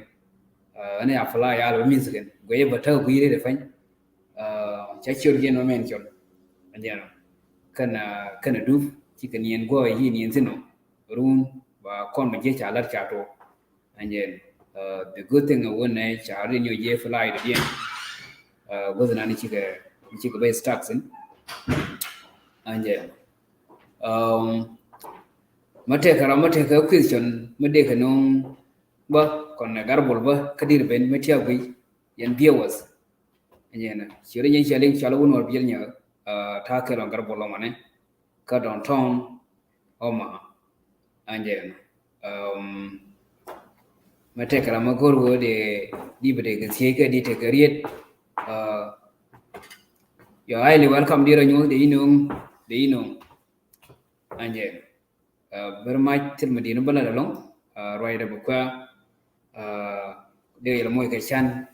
Ɛn ya flight ya lɛ bä miss kɛn guɛ yɛ bä täk gui̱i̱r yɛ dɛ pɛny. Ca ciöt yɛn mɛ mɛn cɔl. Ɛn jɛn ɔ kɛn kɛn a dup ci kɛ niɛn guɔ yi niɛn thin ɔ run ba kɔn mɛ jiɛ ca lat ca tuɔɔk. Ɛn jɛn the good thing wun nɛ ca ri nyɔ jiɛ flight diɛn. Guth nan cikɛ cikɛ bɛ stuck sin. Ɛn jɛn mɛ tekɛ ram mɛ tekɛ question mɛ dekɛ no̱o̱ŋ bä kɔn nɛ Garbal bä kä dir ben mɛ tiak guiy yɛn viewers. Ɛn jɛn ciöt nyɛ cia liŋ cɔal wun wär biɛl nyɛ ta̱a̱ kɛl ɔn Garbal lɔmɔnɛ kä downtown Omaha. Ɛn jɛn mɛ tekɛ ram mɛ go̱r wä dee di bɛ dee kɛ thiec kɛ di tekɛ riet. You're highly welcome di rɔ nyuɔth dee inɔŋ dee inɔŋ. Ɛn jɛn very much thil mi di̱n bä lat ɛlɔŋ. Ruacdɛ bɛ kua dee yɛl moc kɛ can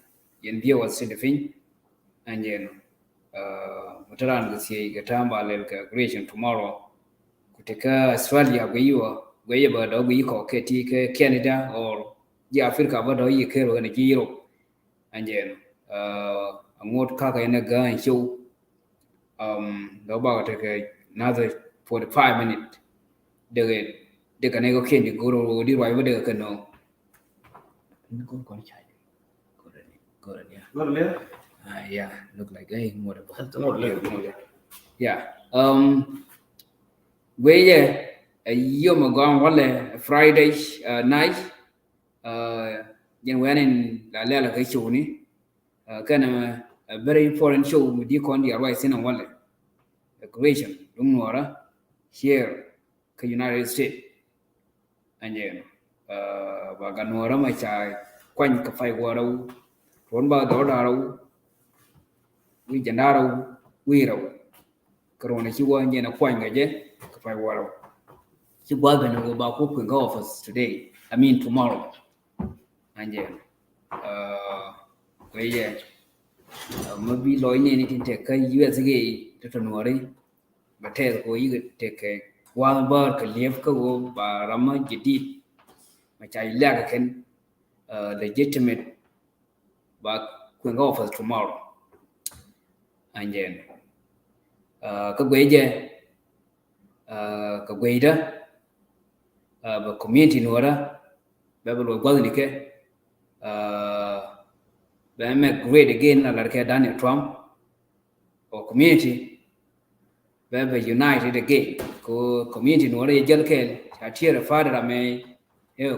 yɛn viewers ti di piny. Ɛn jɛn mɛ te raan kɛ thiec kɛ ta̱a̱ ba lɛl kɛ creation tomorrow. Ku ti kä Australia bɛ yiwä guiy bä dɔ̱ guiy kɔ kɛ ti kɛ Canada or ji̱ Africa bä dɔ̱ yi kɛɛl wä kɛn ji̱ Europe. Ɛn jɛn, uh, a ŋot kakä in a gä in show. Um, dɔ̱ bakɔ tekɛ another forty-five minute. Dekɛ, dekɛ ne kɔ kiɛn di goro di ruac bä dekɛ kɛ nɔ. Ni kɔn kɔn chai. Goro ni, goro ni. Goro ni? Ah, yeah, look like, eh, ŋot bä. Ŋot lɛ. Yeah. Um, guiy, eh, yom a gɔŋ walɛ Friday, uh, night. Uh, jɛn wɛn in la lɛl kɛ show ni. Uh, kɛn a, a very important show mi di kɔn di a ruac thin a walɛ. A creation duŋ nuɔrä here kɛ United States. Ɛn jɛn, uh, ba gat nuɔrä ma ca kuany kɛ pay wä rɛw. Ruɔn ba dhɔr da̱r rɛw. Wi̱i̱ jɛn da̱r rɛw. Wi̱i̱ rɛw. Kɛ ruɔn ci wä jɛn a kuany kɛ jɛ kɛ pay wä rɛw. Ci gua̱th ben wä ba ku kui̱n kä office today. I mean tomorrow. Ɛn jɛn, uh, guiy, uh, ma bi lɔc ni ni tin tek kä U S A tɔ̱tɔ̱ nuɔri. Bɛ tɛth kɛ ɣöö yikɛ tekɛ gua̱a̱th bäär kɛ li̱ep kä ɣöö ba ram mi jadid mi ca liak kɛn, uh, legitimate ba kui̱n kä office tomorrow. Ɛn jɛn, uh, kä guiy jɛ, uh, kɛ guiydä, uh, bɛ community nuɔrä bɛ bɛ luɔc gua̱thnikɛ, uh, bɛ mɛ great again a lar kɛ Donald Trump. Or community bɛ bɛ united again. Ko community nuɔrä yɛ jäl kɛɛl ca tiɛɛr ɛ fa̱a̱t ram ɛ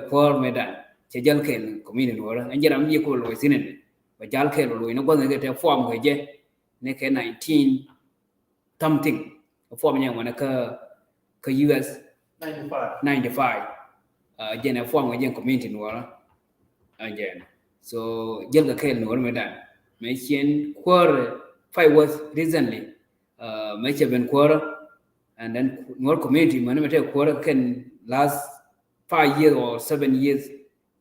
kuäär mɛ dan cɛ jäl kɛɛl community nuɔrä. Ɛn jɛ ram bi ko loc thin ɛn bɛ jäl kɛɛl loc ni gua̱thnikɛ tɛ form kɛ jɛ ni kɛ nineteen something. Form nyɛ ŋuanɛ kä, kä U S ninety-five. Uh, jɛn ɛ form kɛ jɛn community nuɔrä. Ɛn jɛn. So jäl kɛ kɛɛl nuɔrä mɛ dan mɛ ciɛn kuäär pay was recently. Uh, mɛ cɛ ben kuäärä. And then nuɔr community mɛ ni mɛ tɛ kuäärä kɛn last five years or seven years.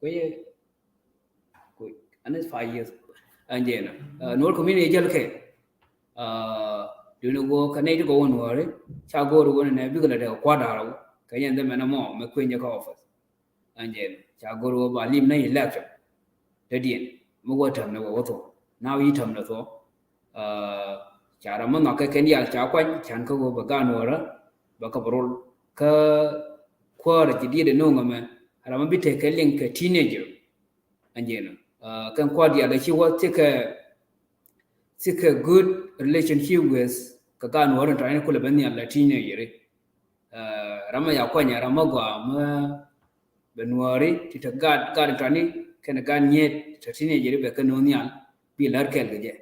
Kuɛ, kuɛ, and it's five years. Ɛn jɛn, uh, nuɔr community jäl kɛ, uh, duni go kɛ nɛy ti gɔ wä nuɔri ca go̱o̱r wä ni nɛ bikɛ lɛ dɛ kua̱r da̱r wä kɛ jɛn dhɛ mɛn mɔ mɛ kuɛn jɛ kä office. Ɛn jɛn ca go̱r wä ba lim nä election. Dädiɛn mi wä täm ni wä wä thuɔ̱k na wi̱i̱ täm ni thuɔ̱k. Uh, ca ram mi nhɔk kɛ kɛn diaal ca kuany can kä wä bɛ gaan wärä bɛ kä bɛ rol kä kuäärä ci diet ɛ no̱o̱ŋ ɛmɛ. Ram mi bi tek kɛ liŋ kɛ teenager. Ɛn jɛn, uh, kɛn kuäär diaal ɛ ci wä thikɛ, thikɛ good relationship with kɛ gaan wärä tɔ̱ in kulɛ bɛ nhial la teenager. Uh, ram mi ya kuany ram mi gɔaa mi bɛ nuɔɔri ti te gaat, gaat tɔni kɛn gaat nyiet te teenager bɛ kɛ no̱o̱ŋ nhial bi lär kɛɛl kɛ jɛ.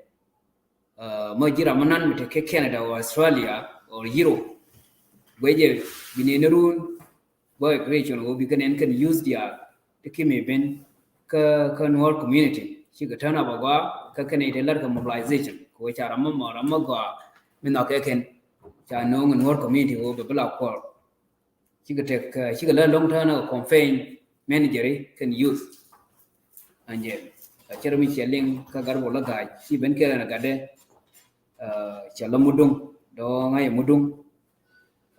Uh, mi ji̱ ram mi nan mi te kɛ Canada or Australia or Europe. Guɛ jɛ bi nɛn run bä immigration wä bi kɛ nɛn kɛn youth diaal ti ki mi ben kä, kä nuɔɔr community. Cikɛ turn up agɔaa kä kɛn ite lär kɛ mobilization kɛ wä ca ram mi mɔ ram mi gɔaa mi nhɔk kɛ kɛn ca no̱o̱ŋ nuɔɔr community wä bɛ bi la kuɔr. Cikɛ tek, uh, cikɛ lä lɔŋ tään ɛ campaign manager kɛn youth. Ɛn jɛn, a cɛ rɛ mi cɛ liŋ kä gat bol lä ga̱a̱c ci ben kɛɛl ɛn gatdɛ. Uh, cɛ lä muduŋ dɔ̱ŋ a yɛ muduŋ.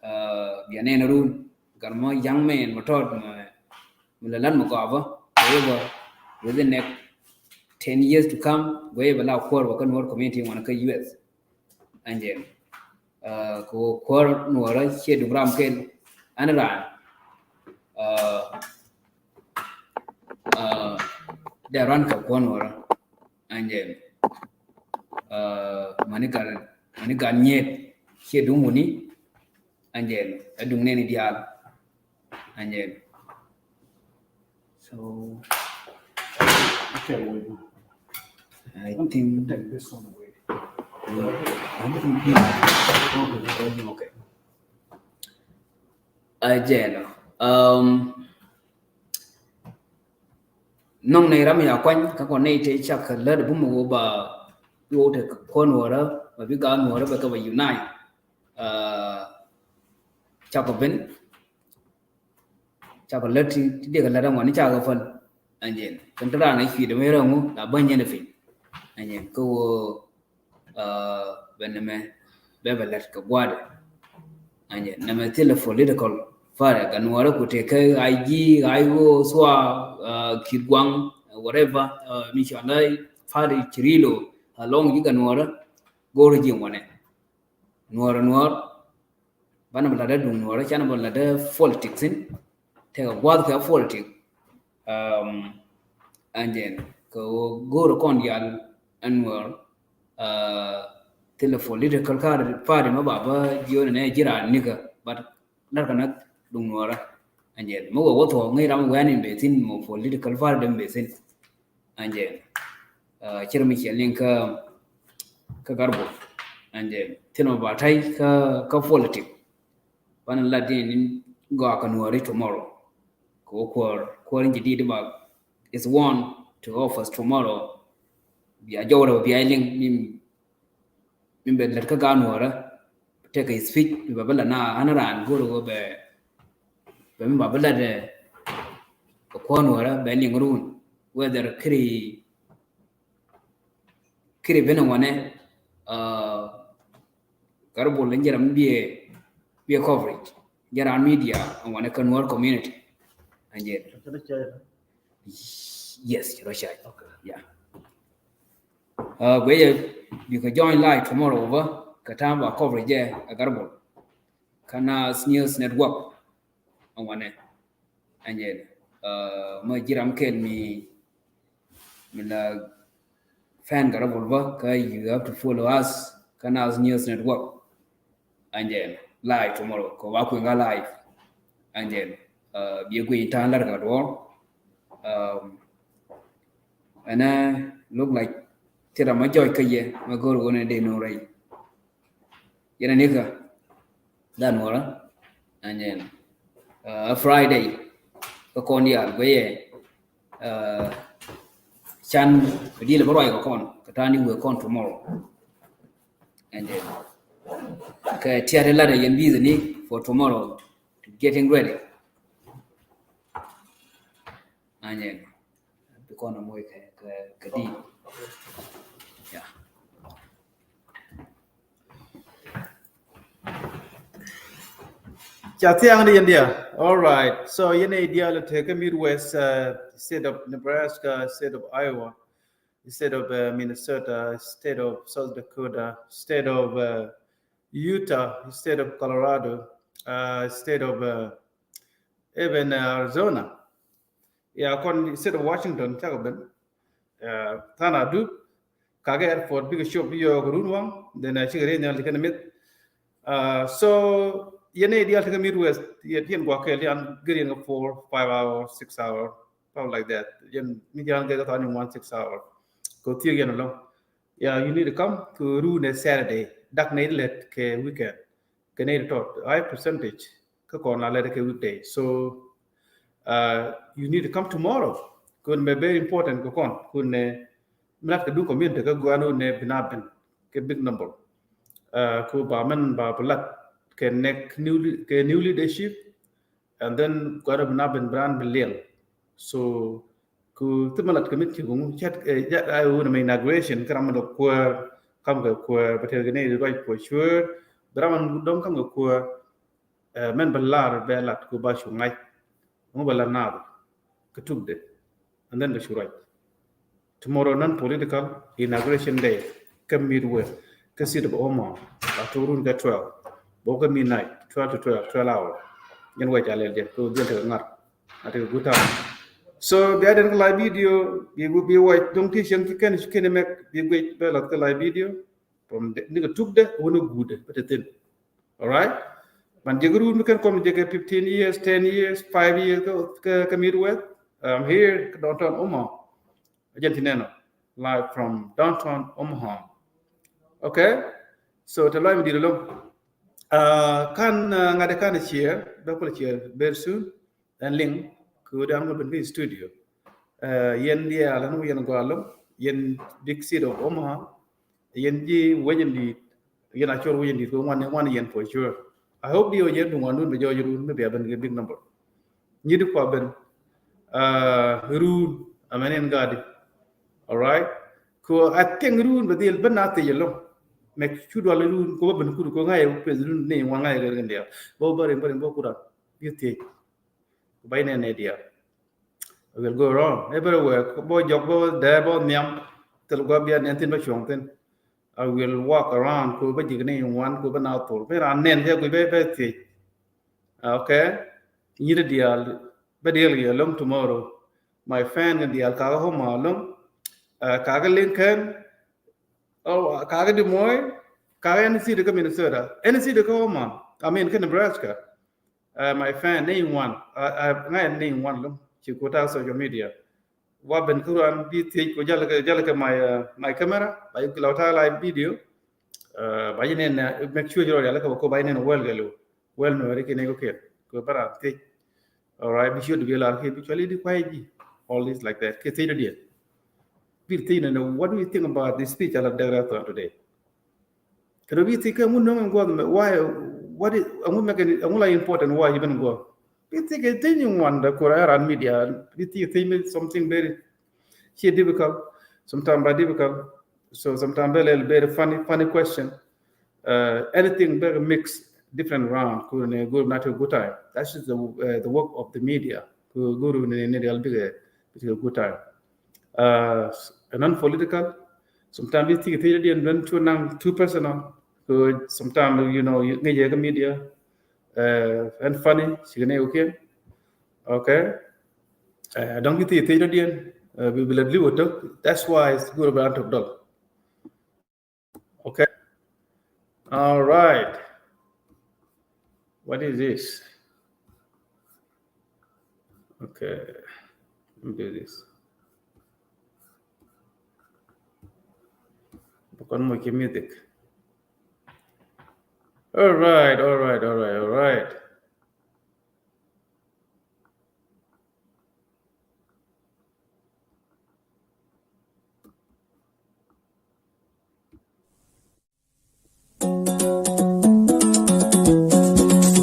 Uh, biɛ nɛn run gat mɔ young man mɔ tɔt mɔ, mɔ lɛ lat mɔ gɔaa bä. However, within next ten years to come guɛ bɛ la kuɔr bä kä nuɔr community ŋuan kä U S. Ɛn jɛn, uh, kɛ ɣöö kuäär nuɔɔrä ciɛ duŋ ram kɛl ɛn raan. Uh, uh, dee ran kɛ kuäär nuɔɔrä. Ɛn jɛn, uh, mani gat, mani gat nyiet ciɛ duŋ wuni. Ɛn jɛn ɛ duŋ nɛni diaal. Ɛn jɛn. So, okay, wait. I think take this one away. I think, okay. Ɛ jɛn ɔ. Um, nɔŋ nɛy ram ya kuany kä kɔn nɛy te cak lät bum wä ba wä te kuäär nuɔɔrä ba bi gaat nuɔɔrä bɛ kɛ ba unite. Uh, cak kɔ ben. Cakɔ lät ti, ti diɛkɛ lät aŋuan ni cakɔ päl. Ɛn jɛn kɛn ti raan ɛ cui̱dɛ mi rɛ ŋu la bäny jɛn ɛ piny. Ɛn jɛn kä wä, uh, bɛ nɛmɛ bɛ bɛ lät kɛ gua̱a̱dɛ. Ɛn jɛn nɛmɛ thilɛ political Fare Ganuɔrä ku tëë kä I G, I O, Sua, uh, Kit Guaŋ, uh, whatever, uh, mi cɔal i̱ Fare Cirilo, alɔŋ ji̱ Ganuɔrä, go̱o̱rä ji̱ ŋuɔnɛ. Nuɔrä, Nuɔr, banɛ bä latdä duŋ Nuɔrä, canɛ bä latdä politics in, tëëkɛ gua̱a̱th kɛ politic. Um, ɛn jɛn, kɛ ɣöö go̱o̱rä kɔn diaal ɛn Nuɔr, uh, thilɛ political party mɛ ba bä jiɔn nɛ ji̱ raan nikä, but Lar kɛ na duŋ Nuɔrä. Ɛn jɛn. Mi wä wä thuɔ̱k ŋäc ram wɛn in bɛ thi̱n mɔ political party dee in bɛ thi̱n. Ɛn jɛn. Uh, cir mi cɛ liŋ kä, kä Garbol. Ɛn jɛn. Thil mɔ ba ta̱y kä, kä politic. Banɛ lat in gɔaa kɛ Nuɔri tomorrow. Kɛ wä kuäär, kuäär in jɛ dit ba is one to office tomorrow. Bia jɔwrɛ bia liŋ min min bɛ lät kä gaat Nuɔrä, tekɛ speech, mi bɛ bä lät na ɣän raan go̱o̱r ɣöö bɛ, bɛ min ba bä lät, eh, kɛ kuäär Nuɔrä bɛ liŋ run, whether kiri, kiri ben ŋuanɛ, uh, Garbol in jɛ ram biɛ, biɛ coverage, jɛ ram media ŋuanɛ kä Nuɔr community. Ɛn jɛ. Yes, rɔ cay. Okay. Yeah. Uh, gueyɛ bikɛ join live tomorrow over kɛ ta̱a̱ ba coverage jɛ ɛ Garbol. Kä Naath News Network ɛ ŋuanɛ. Ɛn jɛ, uh, mɛ ji̱ ram kɛl mi, mi la fan Garbol bä kä you have to follow us kä Naath News Network. Ɛn jɛ live tomorrow kɛ wa kuiŋ kä live. Ɛn jɛ, uh, biɛ guiy in ta̱a̱ lar kɛ duɔ̱ɔ̱r. Um, ɛnɛ look like thil ram mɛ jɔc kä yɛ mɛ go̱o̱r ɣöö ni dee no̱o̱ŋ rɛy. Yɛn ɛ nikä dan wärä. Ɛn jɛ, uh, Friday kä kɔn diaal gueyɛ, uh, can kɛ di̱i̱l bä ruac kɛ kɔn kɛ ta̱a̱ ni wëë kɔn tomorrow. Ɛn jɛ kɛ tiat ilat ɛ yɛn busy ni for tomorrow, getting ready. Ɛn jɛ bi kɔn ɛ moc kɛ, kɛ, kɛ di̱i̱l. Yeah. Ca thiaŋ ni yɛn diaal. All right. So yɛn ɛ diaal tëë kä Midwest, uh, state of Nebraska, state of Iowa, state of, uh, Minnesota, state of South Dakota, state of, uh, Utah, state of Colorado, uh, state of, uh, even, uh, Arizona. Ya kɔn state of Washington cakɔ ben. Uh, than a dup kɛ airport bikɛ cop yɔɔk run waŋ, then a cikɛ riey nhial ti kɛn mith. Uh, so yɛn ɛ diaal ti kä Midwest, yɛn, yɛn gua̱a̱k kɛɛl yɛn gɛr yɛn kɛ four, five hour, six hour, something like that. Yɛn mi diaal gɛr kɛ than in one six hour. Kɛ thiek yɛn alɔŋ. Yeah, you need to come to run a Saturday. Dak nɛ lɛt kɛ weekend. Kɛ nɛ tɔt high percentage kä kɔn la lɛt kɛ weekday. So, uh, you need to come tomorrow. Kun mɛ very important kɛ kɔn. Kun nɛ mi lat kɛ du community kä guan wun nɛ bi na ben kɛ big number. Uh, ku ba mɛn ba bi lat kɛ next new le-, kɛ new leadership. And then guan wun bi na ben bi ran bi liɛl. So ku thimɛ lat kɛ mit ci guŋ cɛt, eh, jat a wun mɛ inauguration kä ram mɛ dɔ kuäär, kam kɛ kuäär bɛ tɛr kɛ ni ruac kuäär cuäär, bɛ ram mɛ dɔŋ kam kɛ kuäär, eh, mɛn bɛ lar bɛ lat ku ba cu ŋa̱c. Ŋu bɛ lat naath kɛ tukdɛ. And then bɛ cu ruac. Tomorrow non political inauguration day kä Midwest kä city of Omaha. A tuurun kä twelve. Bok kä midnight, twelve to twelve, twelve hour. Yɛn wec a lɛl jɛ kɛ wä dhiɛl tekɛ ŋar. A tekɛ good time. So bia den kä live video bi, bi wec dɔŋ ti cieŋ ki kɛn ci kɛn mɛk bi guec bɛ lath kä live video. From ni kɛ tukdɛ wun a guudɛ bɛ te thin. All right. Man jɛ kɛ run mi kɛn kɔm jɛ kɛ fifteen years, ten years, five years kä, kä, kä Midwest. I'm here kä downtown Omaha. Jɛn ti nɛnɔ live from downtown Omaha. Okay. So te live mi di lom. Uh, kan, uh, ŋa̱t kan share bɛ kul share very soon. Ɛn liŋ kɛ wä dan wä ben kä studio. Uh, yɛn diaal ɛn wä yɛn gɔaa lom, yɛn big city of Omaha, yɛn ji̱ wecin di̱i̱t, yɛn a cor wecin di̱i̱t kɛ ŋuan, ŋuan yɛn for sure. I hope di wä yɛn duŋ wan dun bɛ jɔɔc run mi bia ben kɛ big number. Nyi di kua ben, uh, run amɛn in gadi. All right. Kɛ I think run bɛ dhil ben na thiec ɛlɔŋ. Mɛ cu dual run kɛ wä ben kut kɛ ŋa̱c ɛ peth run ni ŋuan ŋa̱c ɛ kɛ kɛ diaal bä bä rim bä rim bä kut an. Bi thiec. Ku ba inɛn nɛ diaal. I will go around everywhere. Bä jɔk, bä dee, bä nhiam. Thil gua̱a̱th bia nɛn thi̱n, bä cuɔ̱ŋ thi̱n. I will walk around, ku bä ji̱k ni ŋuan, ku bä na thol. Bä raan nɛn jɛ guic bä, bä thiec. Okay. Nyi̱t diaal, bä diaal yɛ lɔŋ tomorrow. My fan kɛ diaal, kakä Houma lɔŋ. Uh, kakä Lincoln. Oh, kakä Des Moines. Kakä any city kä Minnesota. Any city kä Houma. I mean, kä Nebraska. Uh, my fan, name one. Uh, uh, ŋa̱c name one lum. Ci ku ta̱a̱ social media. Wa ben kuran bi thiec ku jal kɛ, jal kɛ my, uh, my camera. Ba yik lɔ ta̱a̱ live video. Uh, ba yi nen, uh, make sure jɔrɔ yal kɛ ko ba yi nen well kɛ lu. Well, no, ri kɛ ne ko kɛ. Ko bara thiec. All right, bi sure bi lar kɛ bi chɔli di kwa ji. All this like that. Kɛ thiec di. Bi thiec ni, what do you think about this speech ala dɛgra thon today? Kɛ dɔ bi thiec kɛ ŋun nöŋ in guɔth mɛ, why, what is, ŋun mɛ kɛ, ŋun la important, why even guɔth? Bi thiec kɛ thiec ni ŋuan da kura ran media, bi thiec thiec mi something very, ci difficult, sometimes ba difficult, so sometimes very, very funny, funny question. Uh, anything very mix, different round, kuru ni good, not a good time. That's just the, uh, the work of the media. Kuru ni, ni real big, big good time. Uh, and non-political. Sometimes you think it's really and then too, too personal. So sometimes, you know, you get media, uh, and funny. She can, okay. Okay. Uh, don't you think it's really and, uh, we will leave it. That's why it's good about to. Okay. All right. What is this? Okay. Let me do this. Bukan mau ke music. All right, all right, all right, all right.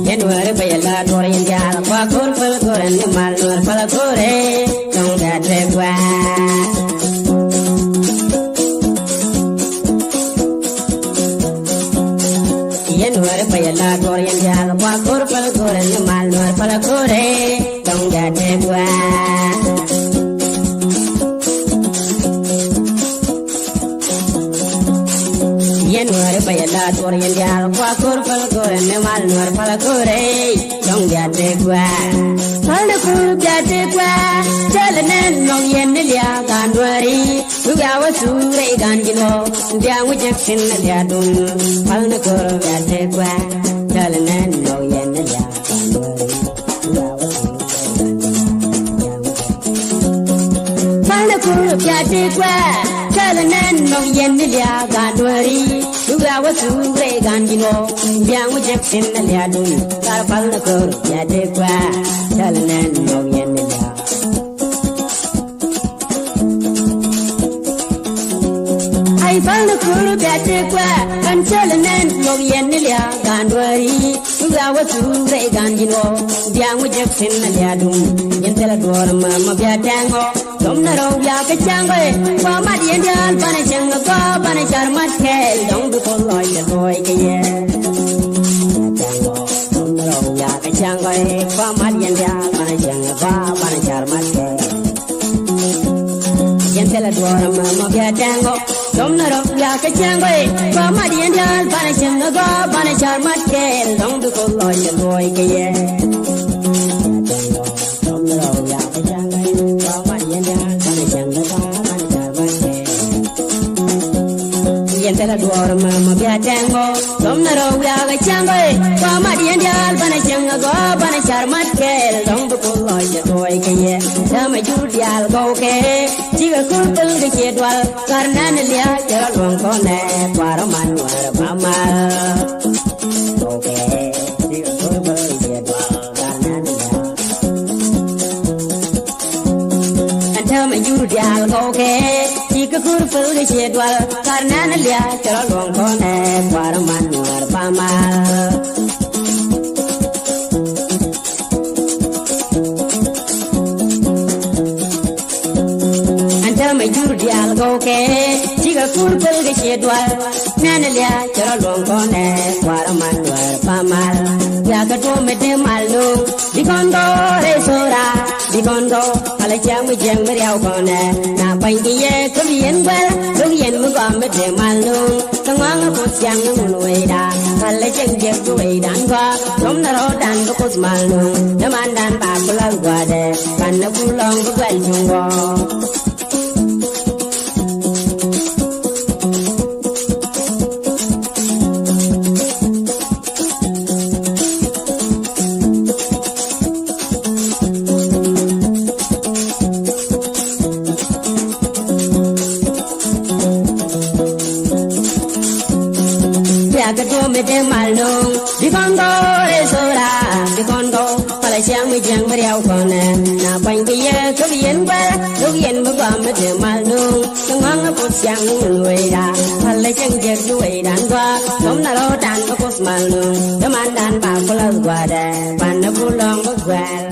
Yɛn wääri bä yɛ la duɔr yɛn diaal kua kor päl kor ɛn ni mal nuɔr päl kor ɛ. Dɔŋ da dee gua. Yɛn wääri bä yɛ la duɔr yɛn diaal kua kor päl kor ɛn ni mal nuɔr päl kor ɛ. Dɔŋ da dee gua. Yɛn wääri bä yɛ la duɔr yɛn diaal kua kor päl kor ɛn ni mal nuɔr päl kor ɛ. Dɔŋ bia tëë gua. Päl ni kor bia tëë gua. Cäl nɛn nɔŋ yɛn ni liak an duääri. Wia wä thuk rɛy gan ji̱n ɔ. Bia ŋu jek tin ni liak dun. Päl ni kor bia tëë gua. Cäl nɛn nɔŋ yɛn ni liak an duääri. Wia wä thuk rɛy gan ji̱n ɔ. Bia ŋu jek. Päl ni kor bia tëë gua. Cäl nɛn nɔŋ yɛn ni liak an duääri. Wia wä thuk rɛy gan ji̱n ɔ. Bia ŋu jek tin ni liak dun. Kar päl ni kor bia tëë gua. Cäl nɛn nɔŋ yɛn ni liak. Ay päl ni kor bia tëë gua. Kan cäl nɛn nɔŋ yɛn ni liak an duääri. Wia wä thuk rɛy gan ji̱n ɔ. Bia ŋu jek tin ni liak dun. Yɛn thilɛ duɔr ma ma bia tɛŋ ɔ. Dɔm na rɔw bia kɛ cäŋ ɛ. Kua mat yɛn diaal banɛ cäŋ ɛ gɔaa banɛ car mat kɛɛl dɔŋ bi kɔn lɔc kɛ lɔc kɛ yɛ. Dɔm na rɔw bia kɛ cäŋ ɛ. Kua mat yɛn diaal banɛ cäŋ ɛ gɔaa banɛ car mat kɛɛl. Yɛn thilɛ duɔr ma ma bia tɛŋ ɔ. Dɔm na rɔw bia kɛ cäŋ ɛ. Kua mat yɛn diaal banɛ cäŋ ɛ gɔaa banɛ car mat kɛɛl dɔŋ bi kɔn lɔc kɛ lɔc kɛ yɛ. Yɛn thilɛ duɔr ma ma bia tɛŋ ɔ. Dɔm na rɔw bia kɛ cäŋ ɛ. Kua mat yɛn diaal banɛ cäŋ ɛ gɔaa banɛ car mat kɛɛl dɔŋ bi kɔn lɔc kɛ lɔc kɛ yɛ. Täämɛ jur diaal gɔw kɛ. Cikɛ kor päl kɛ ciɛ dual. Kar nɛn liak cɛ rɔ luɔŋ kɔnɛ. Kuarɛ man wärɛ ba mal. Gɔw kɛ. Cikɛ kor päl kɛ ciɛ dual. Kar nɛn liak. Ɛn täämɛ jur diaal gɔw kɛ, cikɛ kor päl kɛ ciɛ dual, kar nɛn liak cɛ rɔ luɔŋ kɔnɛ, kuarɛ man nuɔr ba mal. Ɛn täämɛ jur diaal gɔw kɛ, cikɛ kor päl kɛ ciɛ dual, nɛn liak cɛ rɔ luɔŋ kɔnɛ, kuarɛ man nuɔr ba mal. Yakɛ tuɔmɛ dee mal loŋ. Bi kɔn gɔɔ rɛy thora, bi kɔn gɔɔ palä ciaŋ mi jiäŋ mi riaw kɔnɛ. Na kuany ki yɛ kä bi yɛn guɛl, luk yɛn mi gɔam mi te mal nuŋ. Kä ŋɔaŋ a puɔth ciaŋ ni ŋun wecda, palä ciaŋ jiäk bi wecdan gɔaa. Thom na rɔɔdan bi kuoth mal nuŋ, dämandan ba ku lath gua̱dɛ, pan na ku lɔŋ bi guɛl cuŋ gɔɔ. Bia kɛ tuɔɔk mi dee mal no̱o̱ŋ. Bi kɔn gɔɔ rɛy thora, bi kɔn gɔɔ palä ciaŋ mi jiäŋ mi riaw kɔnɛ. Na kuany bi yɛ kä bi yɛn guɛl, luk yɛn mi gɔam mi dee mal no̱o̱ŋ. Kä ŋɔaŋ a puɔth ciaŋ ni ŋun wecda, palä ciaŋ jiäk bi wecdan gɔaa. Thom na rɔɔdan bi kuoth mal no̱o̱ŋ, dämandan ba ku lath gua̱dɛ, pan na ku lɔŋ bi guɛl.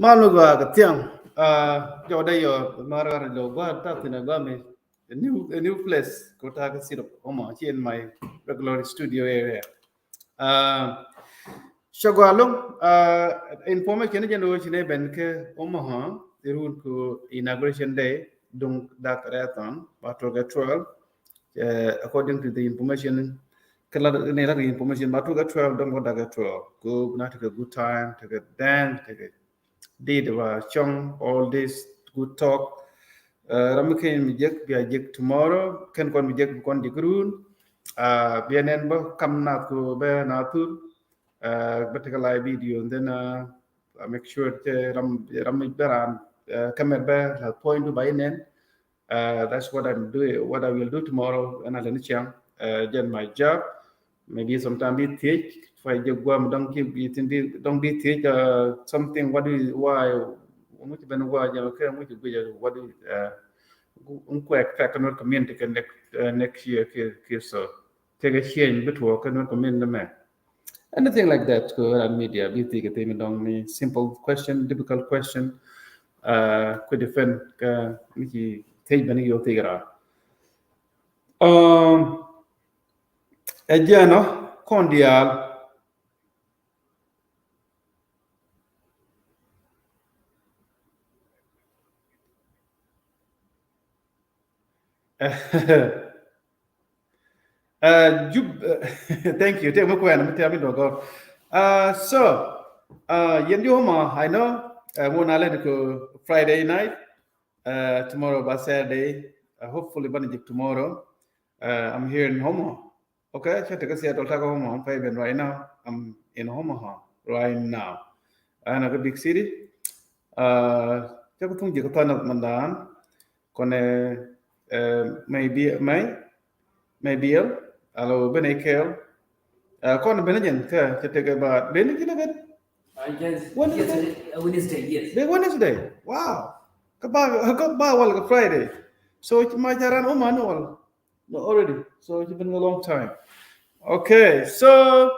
Pal mi gɔaa kɛ thiaŋ. Jɔwdɛ yɔ mar ɣar jɔw gɔaa ta̱a̱ thi̱n ɛ gɔaa mi a new, a new place. Kɛ ta̱a̱ kɛ sit up Omaha, ci in my regular studio area. Cɛ gɔaa loŋ. Information jɛn wä ci nɛ ben kɛ Omaha irun ku inauguration day duŋ dak rɛthɔn ba tuɔk ɛ twelve. According to the information, kɛ la ni la information ba tuɔk ɛ twelve duŋ ba dak ɛ twelve. Ku na tekɛ good time, tekɛ dance, tekɛ dit ba cɔŋ, all this good talk. Ram mi keny mi jek bia jek tomorrow, kɛn kɔn mi jek bi kɔn jek run. Bia nɛn bä kam nath ku bɛ nath thur. Bä tekɛ live video, and then I make sure cɛ ram, ram mi bɛ ran kamɛr bɛ la point du ba inɛn. That's what I'm doing, what I will do tomorrow. Ɛn a lɛ ni ciaŋ jɛn my job. Maybe sometime bi thiec, fay jɛ guam dɔŋ ki bi tin bi dɔŋ bi thiec something, what do you, why, ŋuci ben why jɛ kɛ ŋuci guic, what do you, ŋuci expect Nuer community kɛ next, next year ki, ki so. Tekɛ change bi tuɔɔk kɛ Nuer community mɛ. Anything like that kɛ ran media bi thiec kɛ thimi dɔŋ ni simple question, difficult question. Ku defend kɛ ŋuci thiec ben yɔ thiec ran. Ɛ jɛn ɔ kɔn diaal. Jub, thank you. Tɛk mi kuɛn mi tɛk mi dɔgɔ. So yɛn di Omaha, I know ŋun a lɛn kɛ Friday night. Tomorrow ba Saturday. Hopefully ban jik tomorrow. I'm here in Omaha. Okay, cɛ tekɛ Seattle, tekɛ Omaha, I'm pay ben right now. I'm in Omaha right now. Ɛn a kɛ big city. Cɛ kɛ thuŋ ji̱ kɛ than nath mandan. Kɔnɛ maybe may maybe el alo ben a kɛɛl. Kɔn ben a jɛn kɛ cɛ tekɛ ba ben a ji̱ lɛ ben. Wednesday, yes. Be Wednesday. Wow. Kɛ ba, kɛ ba wal kɛ Friday. So ma ca ran Omaha ni wal. No, already. So it's been a long time. Okay, so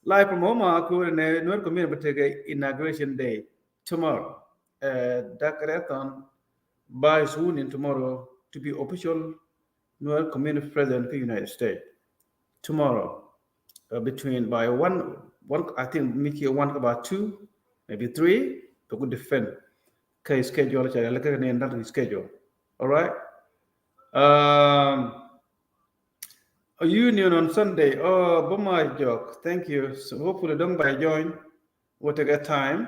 live from Omaha, ku nɛ Nuer community bɛ tekɛ inauguration day tomorrow. Dak rɛthɔn ba sworn in tomorrow to be official Nuer community president kɛ United States. Tomorrow, between by one, one, I think mi ci one about two, maybe three, to good defend. Kɛ schedule cɛ lɛ kɛ ni ndat schedule. All right. A union on Sunday. Oh, Boma Jok, thank you. So hopefully don't by join. We'll take a time.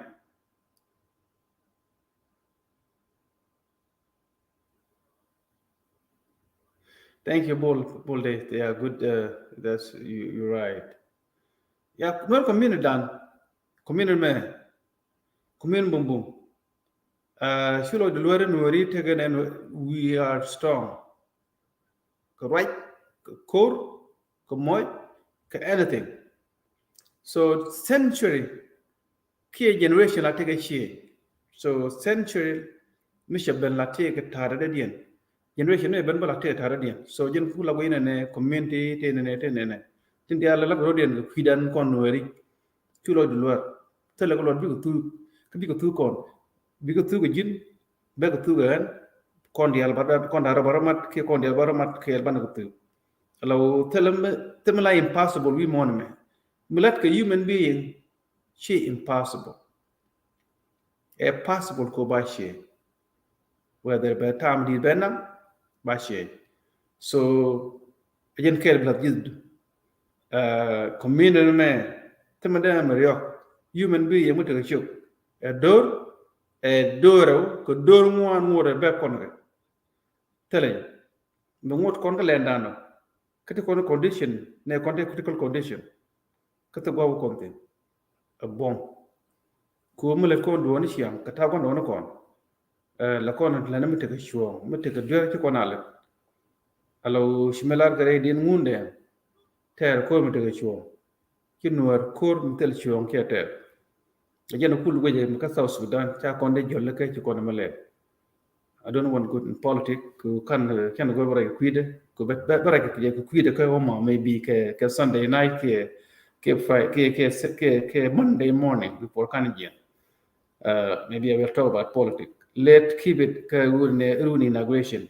Thank you, Bol. Bol, they, they are good. That's you, you're right. Yeah, Nuer community dan. Community mɛ. Community bum bum. Cu lɔ di luɛri Nuɛri tekɛ nɛn, we are strong. Kɛ ruac, kɛ ko̱r, kɛ mɔc, kɛ anything. So century kiɛ generation la tekɛ change. So century mi cɛ ben la tekɛ ta̱a̱dädiɛn. Generation ni ben bä la tekɛ ta̱a̱dädiɛn. So jɛn ku la guiy nɛnɛ community te nɛnɛ te nɛnɛ. Tin diaal la rɔ̱diɛn kɛ kui̱dan kɔn Nuɛri. Cu lɔcdu luäär. Thilɛ kɛ luɔt bikɛ thuk, kä bikɛ thuk kɔn. Bikɛ thuk kɛ ji̱n, bikɛ thuk kɛ ɣän. Kɔn diaal ba, kɔn da̱ŋ rɛw ba rɔ mat kiɛ kɔn diaal ba rɔ mat kɛɛl banɛ kɛ thuk. Ala wä thilɛ mi, thilɛ mi la impossible wi̱i̱ muɔ̱ɔ̱n mɛ. Mi lat kɛ human being, ci impossible. Ɛ possible kɛ ba cie. Whether bɛ tam dit bɛ nam ba cie. So ɛ jɛn kɛɛl bi lath ji̱thdu. Community mɛ thimɛ dee mɛ riɔk. Human being yɛ mi tekɛ cok. Ɛ do̱r, ɛ do̱r ɛ wä kɛ do̱r ŋuan ŋuɔt ɛ bɛ kɔn kɛ. Thilɛ mɛ ŋuɔt kɔn kɛ lɛn danɔ. Kä ti kɔn condition nɛ kɔn ti critical condition. Kä ti gua̱a̱k kɔn thin ɛ buɔ̱m. Ku mi lät kɔn duɔ̱ɔ̱ni ciaŋ kɛ ta̱a̱ gua̱n duɔ̱ɔ̱ni kɔn. Ɛ la kɔn lɛn mi tekɛ cuɔ̱ɔ̱ŋ mi tekɛ duer ci kɔn a lät. Alo ci mi lar kɛ rɛy diɛn ŋundɛ. Tɛɛr ko̱r mi tekɛ cuɔ̱ɔ̱ŋ. Ci Nuäär ko̱r mi thil cuɔ̱ɔ̱ŋ kiɛ tɛɛr. Ɛ jɛn kul wecɛ mi kä South Sudan ca kɔn dee jɔl ni kä ci kɔn mi lɛt. I don't want good in politics. Ku kan kɛn go̱r bɛ rɛc kɛ kui̱dɛ ku bɛ rɛc kɛ kui̱dɛ kä Omaha maybe kɛ, kɛ Sunday night kɛ, kɛ Friday kɛ, kɛ, kɛ, kɛ Monday morning before kan jiɛn. Uh, maybe I will talk about politics. Let keep it kɛ run, run inauguration.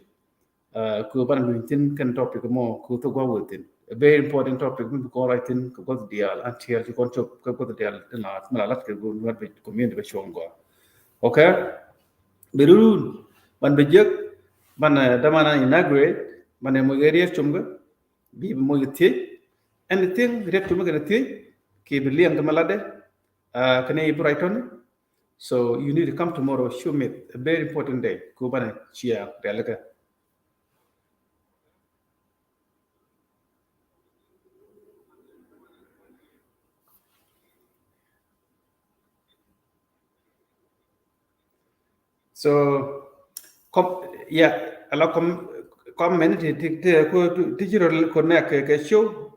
Uh, ku ban luny thin kɛn topic mɔ ku thok gua within. A very important topic mi bi kɔn right thin kɛ guath dial until ti kɔn chop kɛ guath dial tin la mi la lat kɛ gun wet bi community bɛ chuɔŋ gua. Okay? Bi run ban bi jek ban, uh, daman inaugurate ban mo area chum ga bi mo thiej. Anything ret chum ga thiej ki bi liang kɛ ma lat de. Uh, kɛn ibu right on. So you need to come tomorrow, show me a very important day. Ku bana chia realika. So, com, yeah, ala com, comment ti ti ti ku ti ti connect kɛ kɛ show.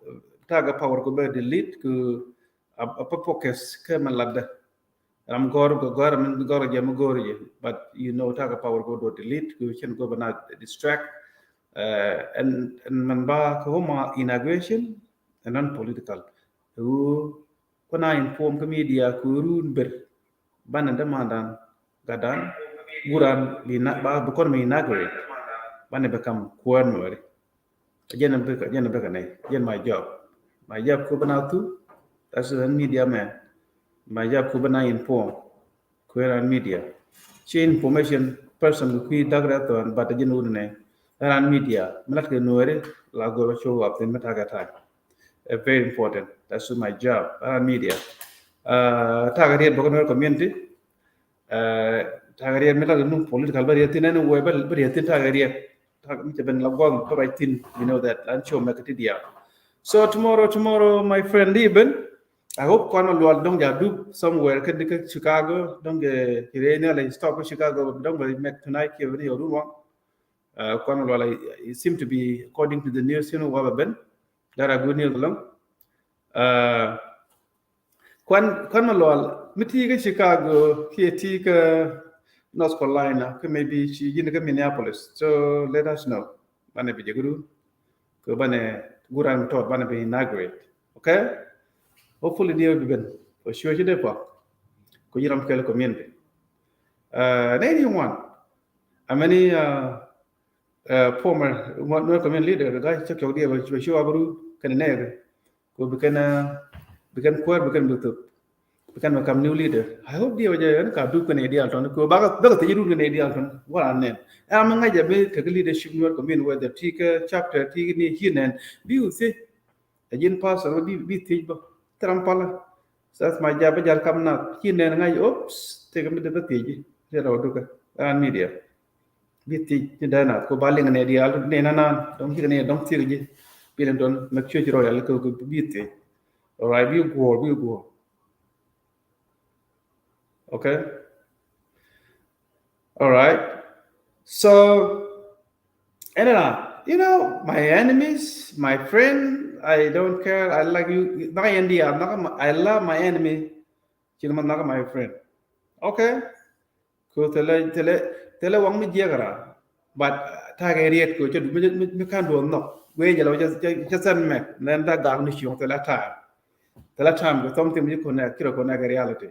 Taga power ku bɛ delete ku a, a focus kɛ ma ladda. Ram gɔr gɔr gɔr min gɔr jɛ mi gɔr jɛ, but you know taga power go do delete ku chin go bana distract. Uh, and and man ba ko ma inauguration and non political. Ku kuna inform kɛ media ku run ber bana dɛ mandan gadan guran bi na ba bi kɔn mi inaugurate bana bɛ kam kuan wari. Jɛn a bik, jɛn a bik a nɛy. Jɛn my job. My job ku bina thu. That's a media man. My job ku bina inform. Ku ran media. Ci information person ku kui dak rɛ thon, but jɛn wun nɛy. Ran media. Mi lat kɛ nuɛri la goro show up thin mi tagɛ time. A very important. That's my job. Ran media. Uh, tagɛ riet bä kɛ nuɛri community. Uh, tagɛ riet mi lat kɛ nu political bä riet thin anyway bä riet thin tagɛ riet. Tagɛ mi cɛ ben la guam bä right thin, you know that. Lan show mɛ kɛ ti diaal. So tomorrow, tomorrow, my friend, even I hope kɔn ma lual dɔŋ ja dup somewhere kɛ di kɛ Chicago, dɔŋ kɛ kɛ rɛ ni ala stop kɛ Chicago, dɔŋ bɛ mek tonight kɛ ni yɔrun waŋ. Uh, kɔn ma lual, it seem to be according to the news, you know, wa bɛ ben. That a good news along. Uh, Kuan, kuan ma lual mi ti kä Chicago kiɛ ti kä North Carolina kä maybe ci ji̱n kä Minneapolis. So let us know. Banɛ bi jɛ gudu. Kɛ banɛ guran mi tɔt banɛ bi inaugurate. Okay? Hopefully diɛ bi ben. For sure ci dee pa. Ku jiram kɛl community. Uh, nɛ ni wan. Amɛni, uh, uh, former Nuer community leader, guy cɛ kɛ diɛ bɛ show up ru kɛn nɛ. Ku bi kɛn, uh, bi kɛn kuäär bi kɛn bi thop. Bi kɛn bi kam new leader. I hope diɛ wä jɛ ɛn ka dup kɛn dial tɔn. Ku bak bak thiji run kɛn dial tɔn. Wala nɛn. Ɛn mi ŋa̱c jɛ bi tekɛ leadership Nuer community whether ti kɛ chapter ti ni hi nɛn. Bi u thij. Ɛ ji̱n pastor bi bi thij bä. Thram pala. That's my job, bä jal kam na. Hi nɛn ŋa̱c, oops. Tekɛ mi de bä thij. Jɛ rɔ dukɛ. Ɛn media. Bi thiec ni dee nath ko ba liŋ ni diaal ni na nan dɔŋ ci ni dɔŋ thiek ji. Bi ni dɔn make sure ci rɔ yal ko bi thiec. All right, bi guɔ, bi guɔ. Okay. All right. So ɛn na, you know, my enemies, my friend, I don't care. I like you. Nak yɛn diaal, nak, I love my enemy. Ci ni ma nak my friend. Okay. Ko thilɛ, thilɛ, thilɛ waŋ mi jiɛk ra. But, uh, tagɛ riet ko cɛ du mi, mi, mi kan duɔ nhɔk. Guɛ jɛ lɔ cɛ, cɛ, cɛ sɛn mɛ. Nɛn da gak ni ciɔŋ thilɛ time. Thilɛ time ko something mi connect, kira connect reality.